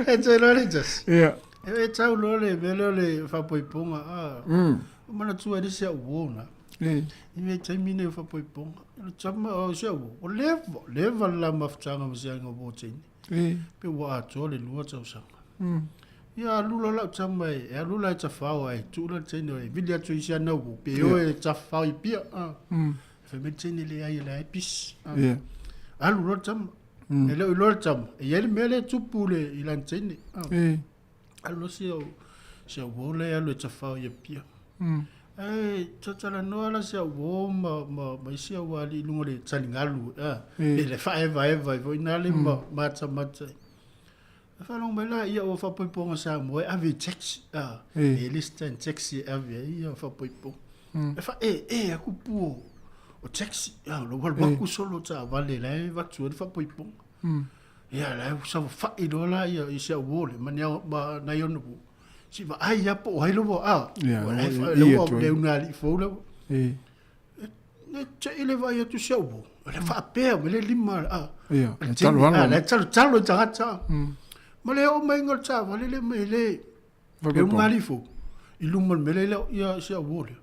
E te iloa le Tasi. Ia. E tau loa le mea lea o le faapoipoga. Ah. O manatua ai le isi au uo na. E. I le taimi nei o faapoipoga. O le tama o si au uo, ua leva, leva le la mafutaga ma si aiga uo teine. E. Pe ua atoa le 2 tausaga. Ia alu loa lau tama e, e alu la e tafao ai, tuu la le teine e vili atu i si ana uo, pe o e tafao i Apia. Ah. Fai mai le teine leai o lea e pisi. Ah. Alu loa le tama. E le o iloa le tama, e i ai le mea lea e tupu le, i lana teine. Ah. Alu loa si au, si au uo lea e alu e tafao i Apia. Ae talatalanoa la si au uo ma, ma, ma isi au alii i luga o le taligalu. Ah. Pe le faaevaeva ai foi na le ma matamata. E faalogo mai la ia ua faapoipoga Samoa e ave i taxi. Ah, e le stand taxi e ave ai ia faapoipoga. E fa e e aku pu o taxi. Ah, lo walu aku solo taavale la e vatu ai le faapoipoga. Ia la e sa fai loa la ia i si au uo le ma nia ma nai ona uo. Si vaai ia po o ai lo ah. Ua la e fa le ua le una alii fou la. Ne te i le vaai atu si au uo. Le faapea me le lima a. Ia, e talo alo. Le talo talo i tagata. Ma le oo mai le taavale le mai le le ungalifo i luma o le mea lea ia si au uo lea.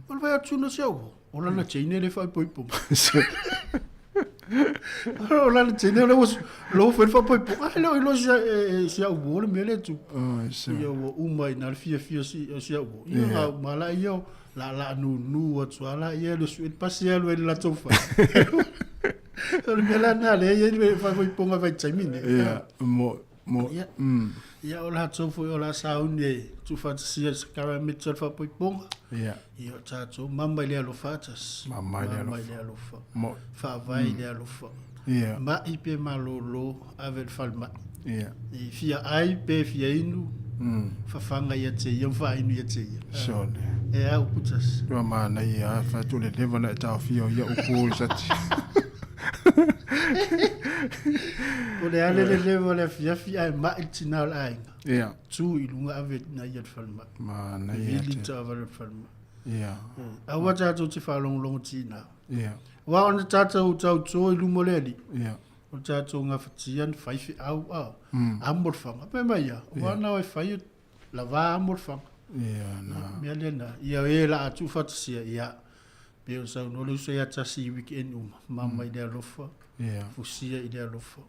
O le vaai atu na si au uo. O lana teine le faaipoipo. O lana teine le ua lo foi le faaipoipo. Ai le o iloa si au uo le mea lea tu. Ia ua uma i na le fiafia si au uo. Ia nga uma la ia la la nunu atu ala ia le sui pasi alu ai le latou fale. O le mea la na lea ia le faaipoipoga vaitaimi nei. Ia, mo mo Ia, ia o latou foi o la sauni e tuufaatasia le sakaramiti o le faaipoipoga. Ia. Ia o tatou mama i le alofa atasi. Mama i le alofa. Mama i le alofa. Mo. Faavae i le alofa. Ia. Ma'i pe malōlō, ave i le falemai. Ia. I fia ai pe fia inu, fafaga ia te ia ma faainu ia te ia. Sole. E a upu tasi. Ua manaia a fai atu le leva na e taofia o ia upu o le sati. O le a le le leva o le afiafi ae ma'i le tina o le aiga. Ia. Tu i luga ave na ia le falemai. Manaia Vili te. taavale o le falemai. Ia. Aua tatou te faalogologo tina. Ia. Aua ona tatou tautō i luma o le Alii. Ia. O le tatou gafatia ni faifeau a. Amo le faga. Fai mai ia, aua na o e fai lava amo le faga. Ia na. Mea lea na. Ia e la a tuufaatasia, ia. Pei ona saunoa le uso ia Tasi i weekend uma. Mama i le alofa. Ia. Fusia i le alofa.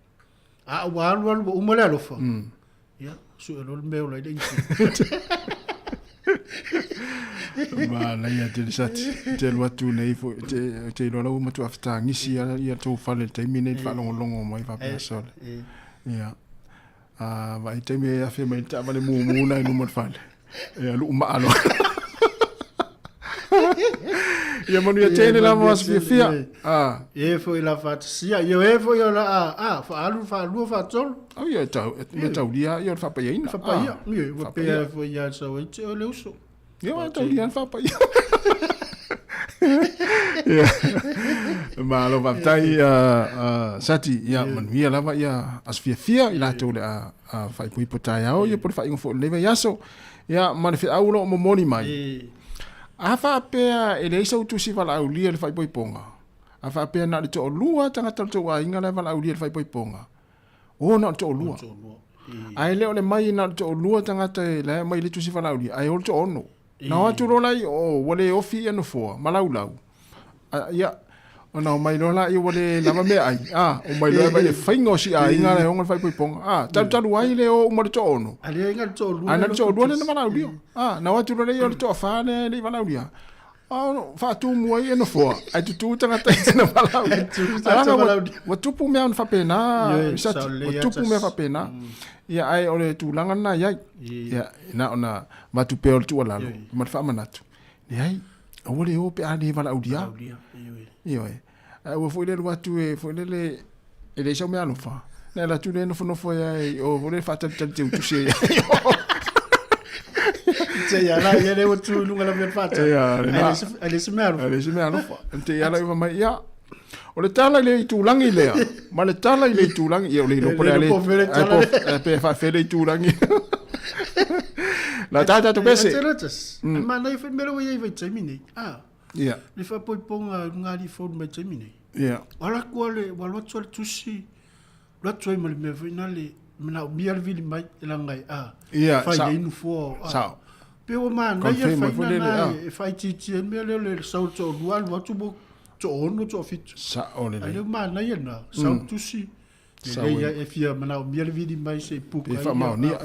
A ua alu alu ua uma le alofa. Ia, sue loa le mea e ola ai le inisiini. Manaia tele sati. Te alu atu nei foi te te iloa la ua matua fetagisi ia ia tou fale i le taimi nei le faalogologo mai faapea sole. Ia. A vaai taimi e afe mai le taavale mumu na i luma o le fale. Ia luu maa loa. Ia manuia tele lava aso fiafia. Ah. E foi la faatasia. Ia e foi o la a a faalu faalua faatolu. Au ia tau me taulia ia o le faapaiaina. Faapaia. Ia ua pea foi ia sau ai te o le uso. Ia ua taulia le faapaia. Ia. Malo faafetai Sati ia manuia lava ia aso fiafia i latou le a faaipoipo taeao ia po o le faaiuga foi o lenei vaiaso. Ia ma le feau o lo o momoli mai. A faapea e leai sau tusi valaaulia i le faaipoipoga, a faapea na o le toalua tagata o le tou aiga la e valaaulia i le faaipoipoga, o na o le toalua. Ae le o le mai na o le toalua tagata e la e aumai le tusi valaaulia, ae o le toaono. Na o atu loa la i o, ua le ofi ia nofoa ma laulau. Ia, ona omai loa laia ua le lava meaai, a, omai loa e vaai i le faiga o si aiga la e oga le faaipoipoga. A, talutalu ai le o uma le toaono. A leai na le toalua. A na le toalua lea na valaaulia. A, na o atu loa lea o le toafa lea e le i valaaulia. A, faatumu ai e nofoa, ae tutu tagata ia na valaaulia. Leaga ua tupu mea ona faapena, Sati, ua tupu mea faapena. Ia, ae o le tulaga lena e i ai. Ia, na ona avatu pea o le tuualalo ma le faamanatu. Leai. Aua le o pe a le valaaulia. Ioe. Ae aua foi le alu atu e foi lele e leai sau meaalofa. Na alu atu lea nofonofo ai lava i o foi lele faatalitali teutusi ai. Te ia la ia le ua tu i luga lava o le faatali. Ia, lena. Ae le se meaalofa. Ae le se meaalofa. Te ia la mai ia. O le tala i le itulagi lea, ma le tala i le itulagi, ia o le iloa po le a le, pe faafea le itulagi. La tā tātou pese. Te lotas. Manaia foi mea ua iai vaitaimi nei. Ah. Ia. Le faapoipoga i luga alii fou mai taimi nei. Ia. Ua alu atu le, ua alu atu le tusi, alu atu ai ma le mea foi na le manaomia le vili mai e laga ai, ah. Ia, fai ai nofoa, ah. Sao. Pe ua manaia faiga na e faaitiitia ai le mea lea o le sau toalua alu atu mo toaono, toafitu. Sao lelei. Ae le manaia lena, sau le tusi, lelei e fia manaomia le vili mai se i puka ai, faamaonia,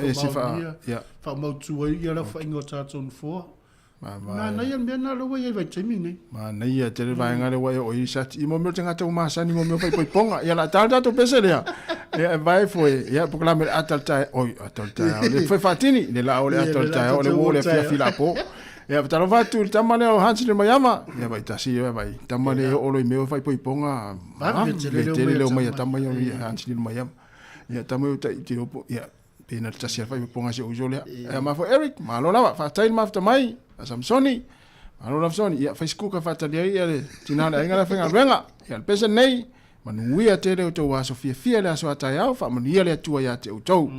ia, faamautu ai ia le aofaiga o tatou nofoa. Manaia le mea lena lea ua i ai i vaitaimi nei. Manaia tele vaega lea ua e oo i sati. I mo mea o tagata ua masani mo mea o faaipoipoga. Ia la tala tatou pese lea. Ia e vae foi. Ia polokalame le ata o le taeao. Oi, ata o le taeao. Le fai faatini. Le laa o le ata o le taeao. Le uo le afiafi la po. Ia talofa atu i le tama lea o Hans le Maiama. Ia vai tasi ia vai. Tama le oo lo i mea o faaipoipoga. Vave tele le omai a tama ia o Hans le Maiama. Ia tama i tai te opo. Ia pe na te tasi a faaipoipoga si ou uso lea. Ia ma foi Eric, malo lava. Faafetai le mafuta mai. A Samsoni. Malo lava Samsoni. Ia Facebook a faatalia ai ia le tina le aiga le faigaluega. Ia le pese nei. Manuia tele o tou aso fiafia le aso a taeao. Faamanuia le Atua ia te outou.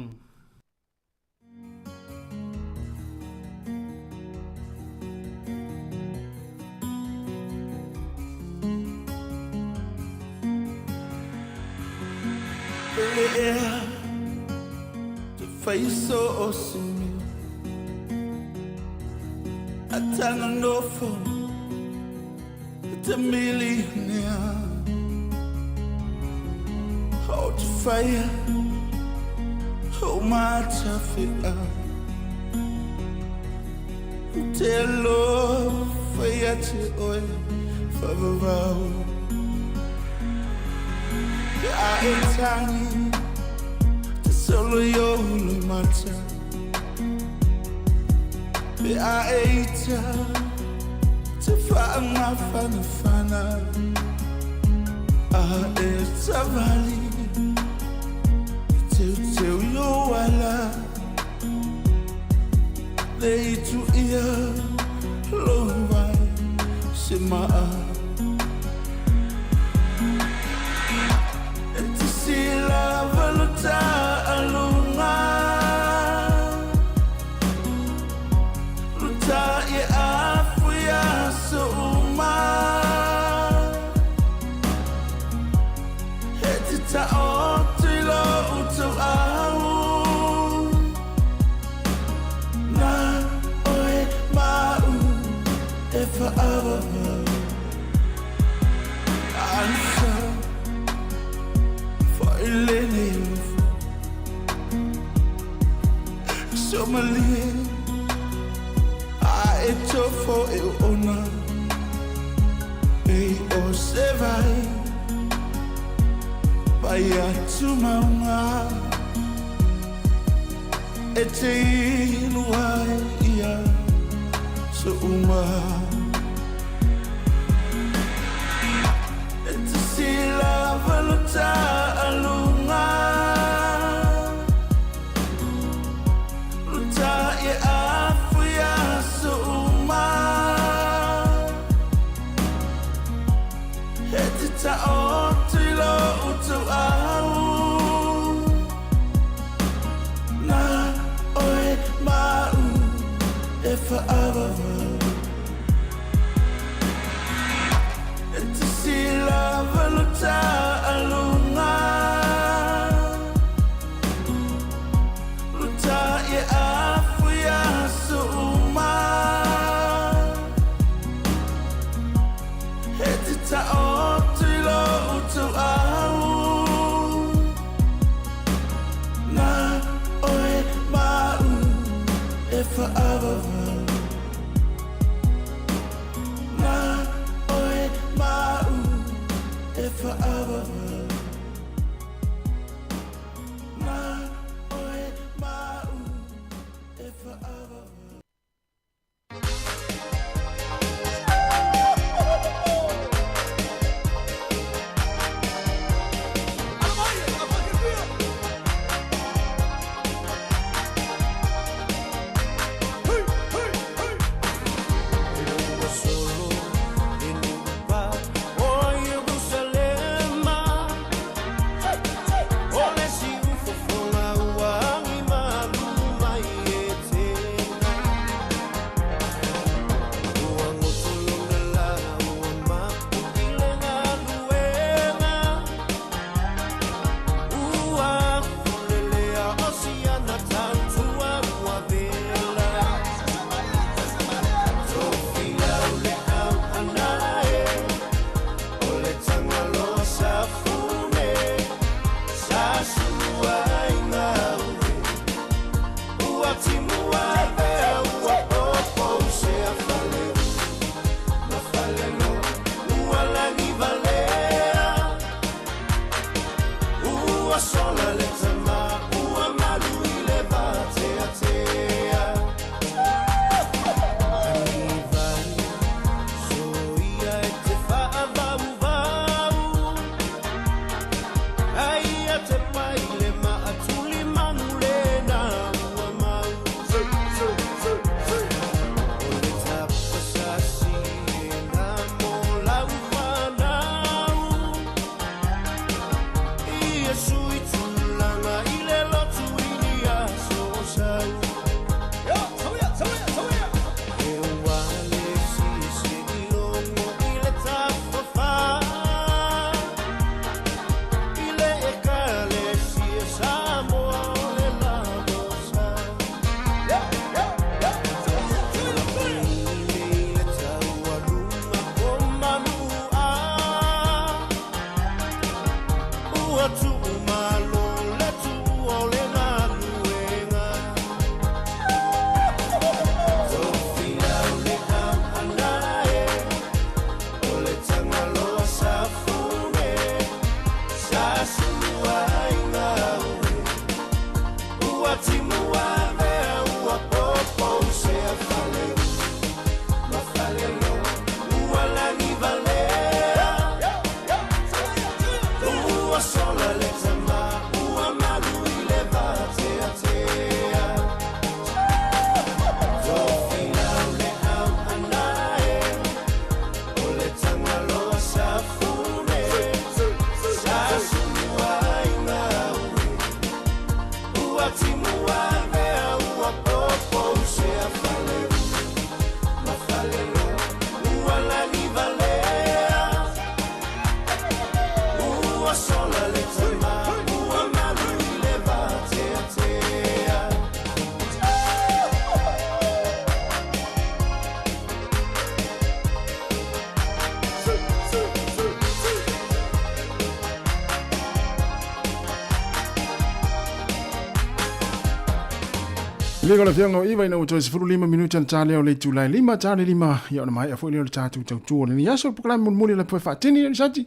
Le o le afioga o Iva ina ua toe 15 minute ona ta lea o le itula e 5 ta le 5, ia ona maea foi lea o le tatou tautua o lenei aso, le polokalame mulimuli o le apu e faatini, Elisati.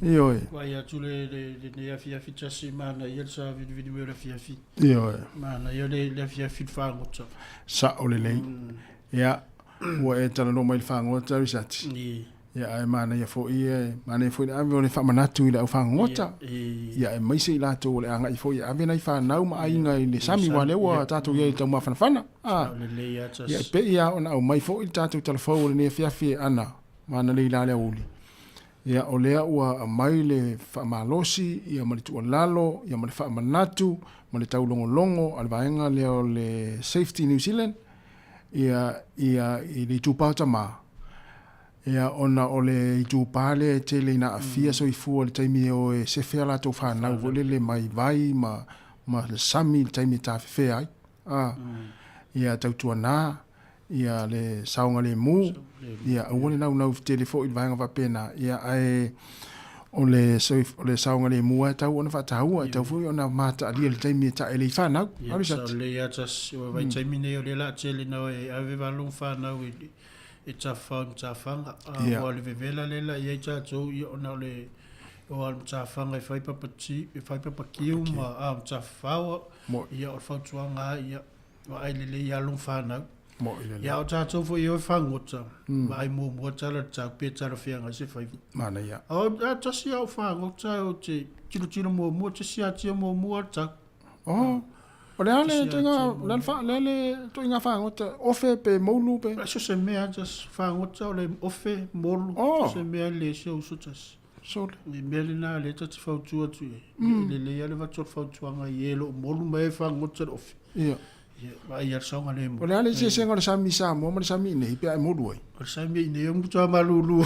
Ioe. Vaai atu le lenei afiafi tasi manaia le savilivili mai o le afiafi. Ioe. Manaia le afiafi i le fagota. Sao lelei. Ia, ua e talanoa mai i le fagota, Elisati. Ia, ae manaia foi e, manaia foi le ave o le faamanatu i le au fagogota. Ia, aemaise i latou o le agai foi e ave nai fanau ma aiga i le sami, aua o lea ua tatou i ai i le taumafanafana. Ia, e pei lava ona aumai foi le tatou talafou o lenei afiafi e ana ma ana lei la le aoauli. Ia, o lea ua aumai le faamalosi, ia ma le tuualalo, ia ma le faamanatu, ma le taulogologo a le vaega lea o le Safety New Zealand, ia, ia, i le itupa o tama. Ia, ona o le itupa lea e tele ina aafia soifua i le taimi e o e sefe a latou fanau foi lele mai vai ma, ma le sami i le taimi e tafefea ai. A, ia tautuana, ia le saogalemu, ia aua le naunau tele foi i le vaega faapena, ia ae o le o le saogalemu lava e tatau ona faataua, e tatau foi ona mataalia i le taimi e taele ai fanau. Ia, sa lelei lava tasi, o le vaitaimi nei o lea o le a tele ina e ave valo ma fanau i e tafafao i matafaga. Aua o le vevela lea la i ai tatou, ia ona o le o a matafaga e fai papa ti, e fai papa kiu ma a matafafao, ia o le fautuaga lava ia, Vaai lelei ia lou fanau. Mo'i lelei. Ia o tatou foi e o e fagota, vaai muamua tala le tau pe talafeagai se faiva. Manaia. O a tasi au fagota o te tilotilo muamua, te siatia muamua le tau. Oh. O le a le toiga, le a le le toiga fagota, ofe pe moulu pe? So se mea just fagota o le ofe, molu, oh. se mea le se uso tasi. Sole. Le mea lena lea ta te fautua atu i ai. E lelei lava le avatu o le fautuaga i e o lo o molu ma e fagota le ofi. Ia. Ia, vaai lava le saogalemu. O le a le eseesega o le sami i Samoa ma le sami i inei pe a e molu ai? O le sami i inei e matua malulu.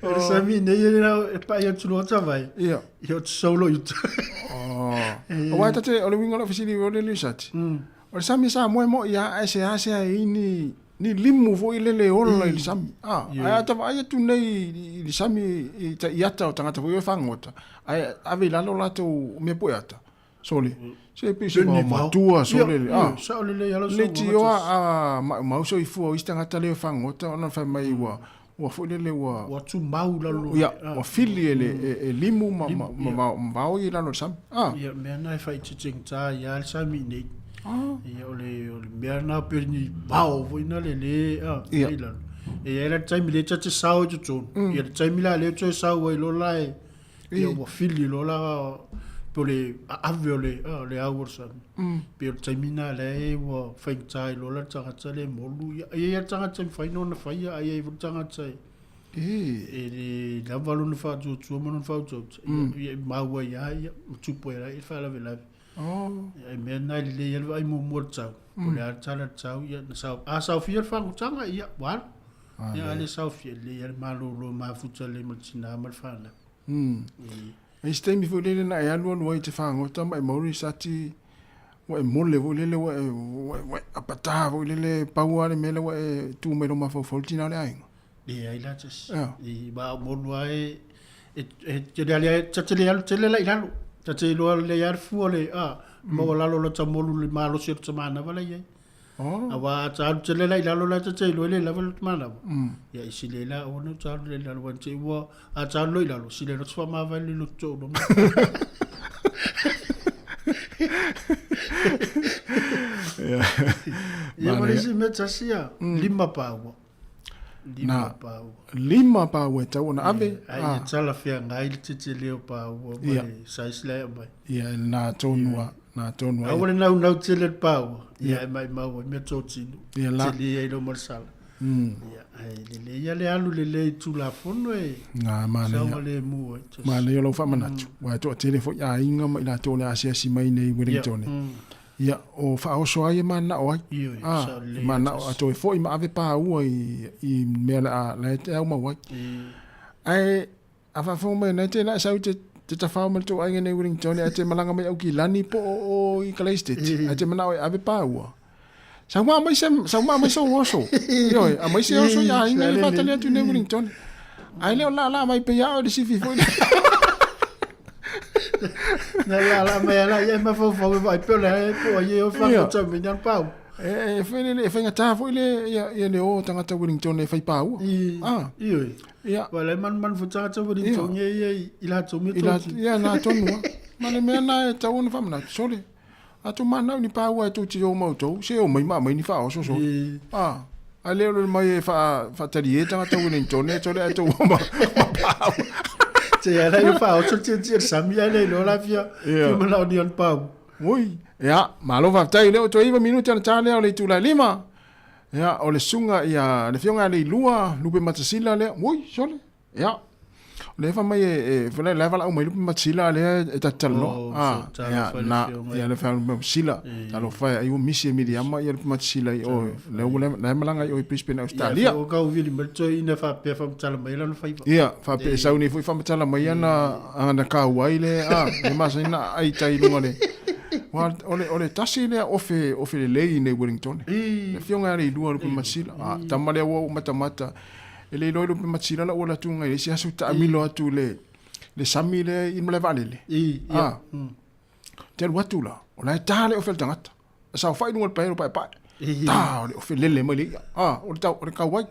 O le sami i inei e pai atu loa ta vai. Ia. Ia o te sau loa i uta. Aua e ta te, o le uiga o lau fesili o le Lusati. O le sami Samoa e mo'i lava ae seasea e ai ni, ni limu foi lele e ola i le sami. A, ae a ta vaai atu nei i le sami i, i ata o tagata foi e fagota, ae ave i lalo latou mea pueata, sole, se pei se vao matua sole le, a. Sao lelei lava Le tioa a maumau soifua o isi tagata lea e fagota ona fai mai ua, ua foi lele ua. Ua tumau lalo. Ia, ua fili e le e limu ma ma vao i lalo o le sami. Ah. Ia, mea na e faaitiitigita ai lava le sami i nei. Ah. Ia, o le o le mea na pei ni vao foi na le le a i lalo. E i ai la le taimi lea ta te sao i totonu. Ia le taimi la lea toe sau ai loa la e ia ua fili loa la po o le aave o le o le au o le sami. Pei o le taimi lena lea ua faigata ai loa la le tagata lea e molu. Ia, e i ai lava le tagata e mafai ona faia, ae i ai foi le tagata e e le lava lona faatuatua ma lona faautauta. Ia, e mau ai lava ia, ma tupu ai lava le faalavelave. Ia, e mea lena e lelei ai le vaai muamua o le tau. Po o le a le tala o le tau, ia, na sao, a saofia le fagotaga, ia, ua alu. Ia, a le saofia, e lelei lava le malolo mafuta lelei ma le tinā ma le fanau. E isi taimi foi lele na e alualu ai i te fagota ma e maua le sati ua e mole foi lele ua e ua e apata foi lele pau lava le mea lea ua e tu mai lou mafaufau le tina o le aiga. Leai la tasi. I ma o molu lava e e tele ale ta te le alu tele la i lalo. Ta te iloa lelei lava le fua o le a maualalo o lota molu i le malosi o lota manava la i ai. Aua a ta alu tele la i lalo la ta te iloa e le lava lota manava. Ia i sili ai la aua ne i ta alu i lalo aua ne i te i ua a ta alu loa i lalo sili ai loa ta faamavae i le loto touluma. Ia ma le isi mea tasi ia, lima paua. Lima paua. Lima paua e tatau ona ave. Ai e talafeagai le tetele o paua ma le size la e aumai. Ia, na tonu lava, na tonu lava. Aua le naunau tele le paua, ia e maumau ai mea totino. Ia la. Tele ai loa ma le sala. Ia, ae lelei lava le alu lelei i Tulafono e Na, manaia. saogalemu ai. Manaia o lau faamanatu, aua e toatele foi aiga ma i latou o le a asiasi mai nei i Wellington. Ia, o faaoso ai e mananao ai. Ioe, A, sao lelei e mananao ia a toe foi ma ave paua i, i mea la a, la e te aumau ai. Ae, a faafofoga mai, na te la e sau te, te tafao ma le tou aiga nei i Wellington, ae te malaga mai Aukilani po o, o i Kalaisteti, ae te manao e ave paua. Sau ma aumai se, sau ma aumai sou oso. Ioe, aumai se oso i aiga le faatali atu nei i Wellington. Ae le o laalaa mai pei lava oe i le sifi foi lea. Na la la mai ala ia mafaufau e vaai pe o le a po o ai e o fagota mai ni ana paua. E foi lele e faigata foi le ia ia le o tagata Wellington e fai paua. Ah. Ioe. Ia. Ua le manumanu foi tagata Wellington ia ia i latou mea toti. Ia na tonu lava. Ma le mea na e tatau ona faamanatu sole. A tou manau ni paua e tou te o ma outou, se o mai ma aumai ni faaoso sole. Ah. A le o le mai e faatalie tagata Wellington e sole ae tou o ma paua. Te ala i faaoso tietie le sami ae le iloa la fia manaonia ni paua. Ui, ia, malo faafetai, lea ua toe 9 minute ona ta lea o le itula e 5. Ia, o le susuga ia, le afioga ia Leilua, Lupe Matasila lea, ui, sole, ia. O lea e fai mai e, e, la e valaau mai Lupe Matasila lea e ta te talanoa. Oh, Ah, so, ia, talofa i le na, afioga ia, le afioga Lupe Matasila, talofa e, ai ua misi e Miriama ia Lupe Matasila i o, lea ua la e malaga i o i Brisbane, Australia. Ia, o kau vili mai le toeaina faapea faamatala mai lana faiva. Ia, faapea e sau nei foi faamatala mai ana ana kauai le a, le masani na ai tai i luga le. Wa o le o le tasi lea ofe ofe lelei nei Wellington. Le afioga ia Leilua Lupe Matsila. A tama lea ua ou matamata e le iloa i Lupe Matsila la ua alu atu ngai le isi aso taamilo atu le le sami lea i malae vaalele. Ia. A. Te alu atu la, o la e ta le ofe a le tagata. E saofai i luga o le paelo paepae. Ta o le ofe lele mai le ia. A, o le tau, o le kauai.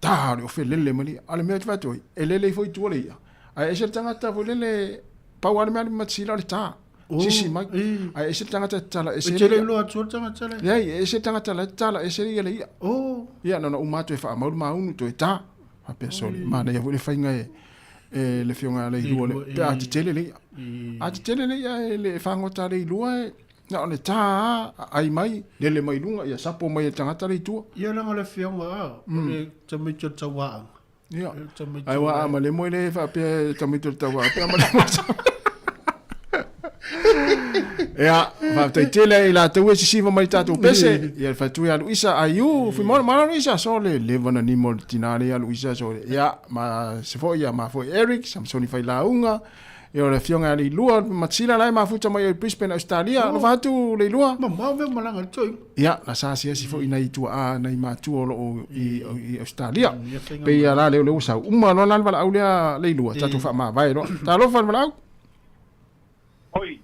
Ta o le ofe lele mai le ia. A o le mea ou te fai atu ai, e lele ifo i tua le ia. Ae ese le tagata foi lele, pau lava le mea a le matasila o le ta. Sisi mai. Ae ese le tagata e tatala ese le ia. E te le iloa atua le tagata lea? Leai, e ese le tagata la e tatala ese le ia le ia. Ia, na ona uma atu e faamau le maunu toe ta. Faapea sole, manaia foi le faiga e e le afioga ia Leilua le, pe a tetele le ia. A tetele le ia e le fagota a Leilua e na o le ta a, ai mai, lele mai luga, ia sapo mai e le tagata le i tua. Ia leaga o le afioga a, o le tamaiti o le tauaaga. Ia, ai ua a ma le moe le faapea e tamaiti o le tauaaga, pe a ma le moe Ia, faafetai tele i latou e sisiva mai tatou pese. Ia, le faletua ia Luisa, aiu, fuimono, malo Luisa, so le leva na nimo le tina le ia Luisa, so le, ia, ma se foi ia, ma foi Eric, Samsoni Failauga, ia o le afioga ia Leilua, Matsila la e mafuta mai i Brisbane, Australia, alofa atu Leilua. Mamao mea malaga le toeaina. Ia, na sa asiasi foi nai tuaa, nai matua o lo o i, i Australia. Pei ia la lea o lea ua sau. Uma loa la le valaau lea Leilua, tatou faamavae loa. Talofa le valaau. Oi,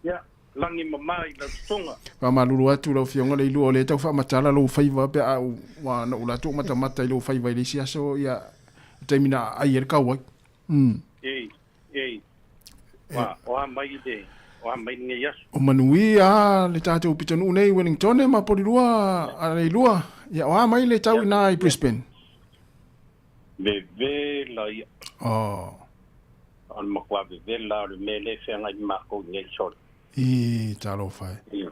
ia, lagi mama i lau totoga. Faamalulu atu lau Afioga Leilua, o lea e tau faamatala lou faiva pe a ou, ua na ou alu atu ou matamata i lou faiva i le isi aso, ia, le taimi na aai ai le kauai. Mm. Ei, ei, ua, o a mai le, o a mai lenei aso. O manuia a le tatou pitonuu nei i Wellingtone ma Polilua a Leilua, ia, o a mai le tau ina i Brisbane? Vevela ia. Oh. O le matua vevela o le mea lea e feagai ma matou i nei solo. I, talofa e. Ia.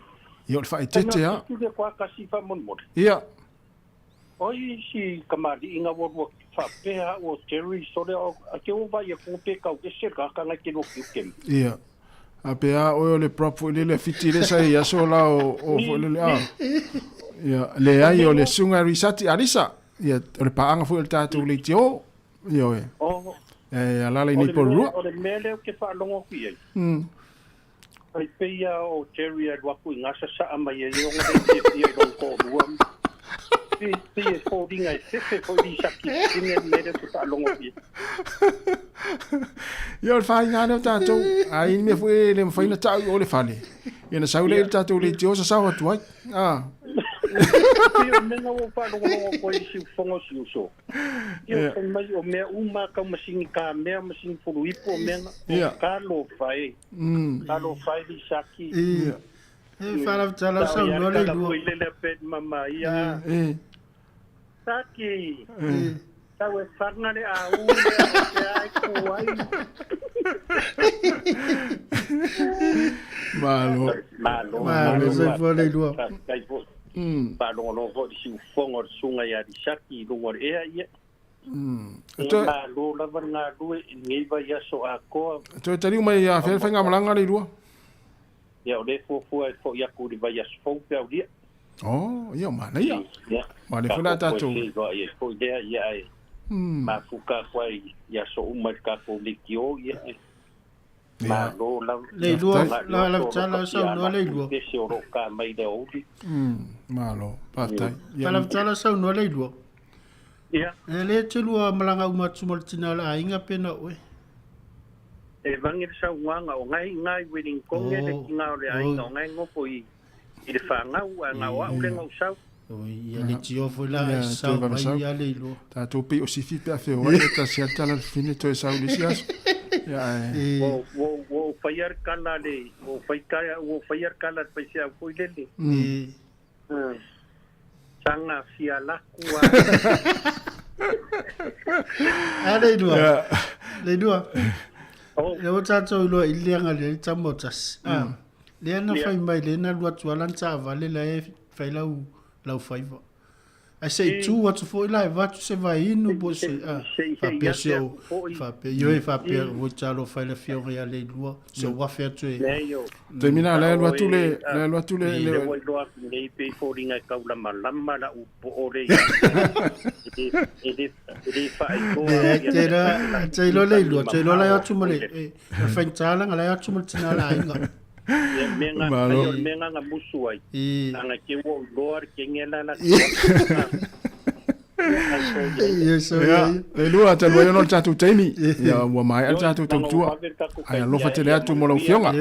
Ia, o le faaeteete a. Tuli atu a kasi faamolemole. Ia. O ai isi kamali'i na ua lua faapea au o Jerry sole o a te o vai atu pe kau ese le tagata na e te lua tiute mai. Ia. A pe a oe o le prop foi lele a Fiti le sa i aso la o, o foi lele a. Ia, leai o le susuga Risati Alisa. Ia, o le paaga foi o le tatou leitio. Ioe. Oh. E alaala i nei Porirua. O le mea lea ou te faalogo atu i ai. Tai pei a o Jerry e alu atu i na sasaa mai ai ona le fiafia i lona toalua. Pei, pei e foliga e fefe foi Lisaki i le mea lea ou te faalogo atu i ai. Ia, o le faiga lea o tatou. A i ni mea foi e le mafai ona tau i o le fale. Ia na sau lea i le tatou leitio sasao atu ai. Ah. Pei o mea na ua ou faalogologo atu ai i siufofoga o si uso. Ia, fai mai o mea uma kau masini kamea, masini fuluipu o mea na, o talofa e. Talofa e Lisaki. E faalavetala o saunoa le lua. Tau ia le pe mama ia. Saki. Tau e whanga le a u lea o te ai ku ai. Malo. Malo. Malo, soifua le lua. Faafetai foi. Faalogologo foi i le siufofoga o le susuga ia Lisaki i luga o le ea ia. Ia malo lava le galue i lenei vaiaso atoa. Toe taliu mai ia afea le faigamalaga le lua? Ia o lea e fuafua e foi atu i le vaiaso fou pe aulia. Oh, ia o manaia. Ia. Ua le foi la tatou. Tatou feiloai ai foi lea, ia ae mafuta atu ai i aso uma i le tatou leitio, ia e malo lava. Le lua, la la tala saunoa le lua. Pese o lo o ta mai le aoauli. Malo, faafetai. La la tala saunoa le lua. Ia. E le te lua malaga uma atu ma le tina o le aiga pe na oe. E vangi le saunoaga o gae i ina i Wellingtone le tiga o le aiga o gae nofo i i le fanau ae na o a'u lea na ou sau. Oi, ia le tio foi la e sau mai ia le iloa. Tatou pei o sifi pe a feoai e tasi lava le tala a le fafine toe sau i le isi aso. Ia ae. Ua ua ou faia le tala a le ua ou fai ua ou faia le tala a le faifeau foi lele. Saga fia laku a. A le iloa. Le iloa. Le ua tatou iloa i le aga le tama o tasi. Ah. Lea na fai mai lea na alu atu lava lana taavale la e fai lau lau faiva. Ae se i tu atu foi la e avatu se vaiinu po o se a faapea se o faapea ioe faapea ua talofa i le afioga ia Leilua se o afe atu e Taimi na la e alu atu le la e alu atu le le ua iloa atu nei pei foliga e taulamalama lau poo le ia e le e le faailoa Leai te ra te iloa Leilua te iloa la e o atu ma le e faigata leaga la e o atu ma le tina o le aiga. Ia mea nga ai o le mea nga na musu ai. Ana ke ua ou iloa le kenge la la Ia so ia. Le lua talu ai ona o le tatou taimi. Ia ua maea le tatou tautua. Ae alofa tele atu mo lau afioga.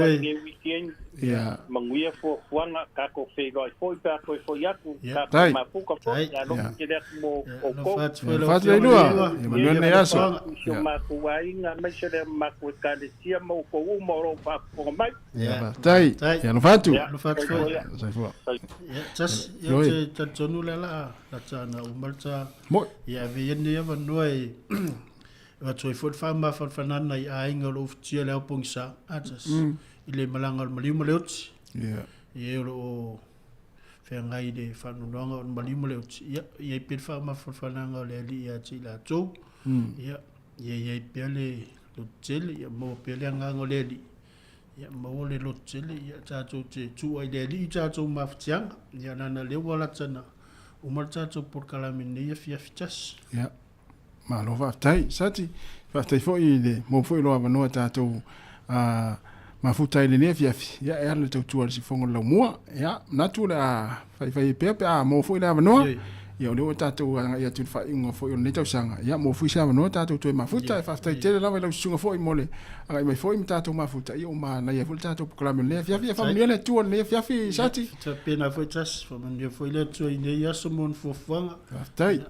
Ia. Manuia fuafuaga tatou feiloai foi pe a toe foi atu tatou mafuta foi ia alofa tele atu mo outou. Alofa atu Leilua. Ia manuia lenei aso. I si o matou aiga aemaise le matou ekalesia ma outou uma o lo o faafofoga mai. Ia faafetai. Ia alofa atu. Alofa atu foi. Soifua. Ia tasi ia ou te talitonu lea la la ta na uma le ta. Moi. Ia ave ia lenei avanoa e avatu ai foi le faamafanafanaga i aiga o lo o ufitia le ao pogisa a tasi i le malaga o le maliu ma le oti. Ia. I e o lo o feagai i le faanoanoaga o le maliu ma le oti. Ia, i ai pea le faamafanafanaga o le Alii ia te i latou. Ia, ia i ai pea le lototele, ia maua pea le agaga o le Alii. Ia maua le lototele, ia tatou te tuu ai i le Alii i tatou mafatiaga. Ia leaga lea ua lata na uma le tatou polokalame i lenei afiafi tasi. Ia, malo faafetai. Sati, faafetai foi i le maua foi o lou avanoa tatou mafuta ai i lenei afiafi. Ia, e ala i le tautua i le sifofoga o le laumua. Ia, manatu o le a faifai ai pea pe a maua foi le avanoa. Ia, o lea ua tatou agai atu i le faaiuga foi o lenei tausaga. Ia, maua foi se avanoa tatou toe mafuta. E faafetai tele lava i lau susuga foi mo le agai mai foi ma tatou mafuta. Ia, ua manaia foi le tatou polokalame o lenei afiafi. Ia, faamanuia le Atua i lenei afiafi, Sati. Ia, faapena foi Tasi. Faamanuia foi le Atua i lenei aso mo ona fuafuaga. Faafetai.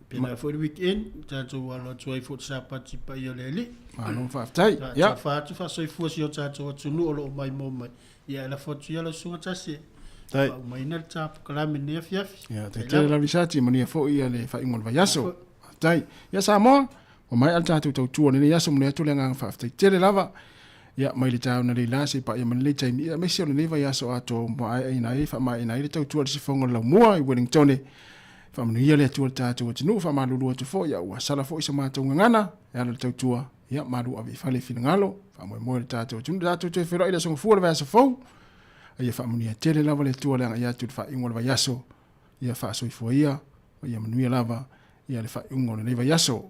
Pēnā foi le weekend, tatou alo atu ai foi le Sapati paia o le Alii. Malo faafetai. Ia. Fa atu faasoifua si o tatou atunuu o lo o maimoa mai. Ia e lafo atu ia lau susuga Tasi e faaumaina le ta polokalame i lenei afiafi. Ia, tai tele lau Lisati, manuia foi ia le faaiuga o le vaiaso. Faafetai. Ia Samoa, ua maea le tatou tautua i lenei aso, momoli atu le agaga faafetai tele lava. Ia, mai le taeao nei la seia paia mai lenei taimi, ia aemaise o lenei vaiaso atoa ua maea ai, faamaeaina ai le tautua i le sifofoga o le laumua i Wellingtone. Faamanuia le Atua i le tatou atunuu, faamalulu atu foi, a ua sala foi sa matou gagana e ala i le tautua, ia malu ave i fale finagalo, faamoemoe le tatou atunuu, tatou toe feiloai i le aso Gafua le vaiaso fou, a ia faamanuia tele lava le Atua le agai atu i le faaiuga o le vaiaso, ia faasoifua ia, ma ia manuia lava ia le faaiuga o lenei vaiaso.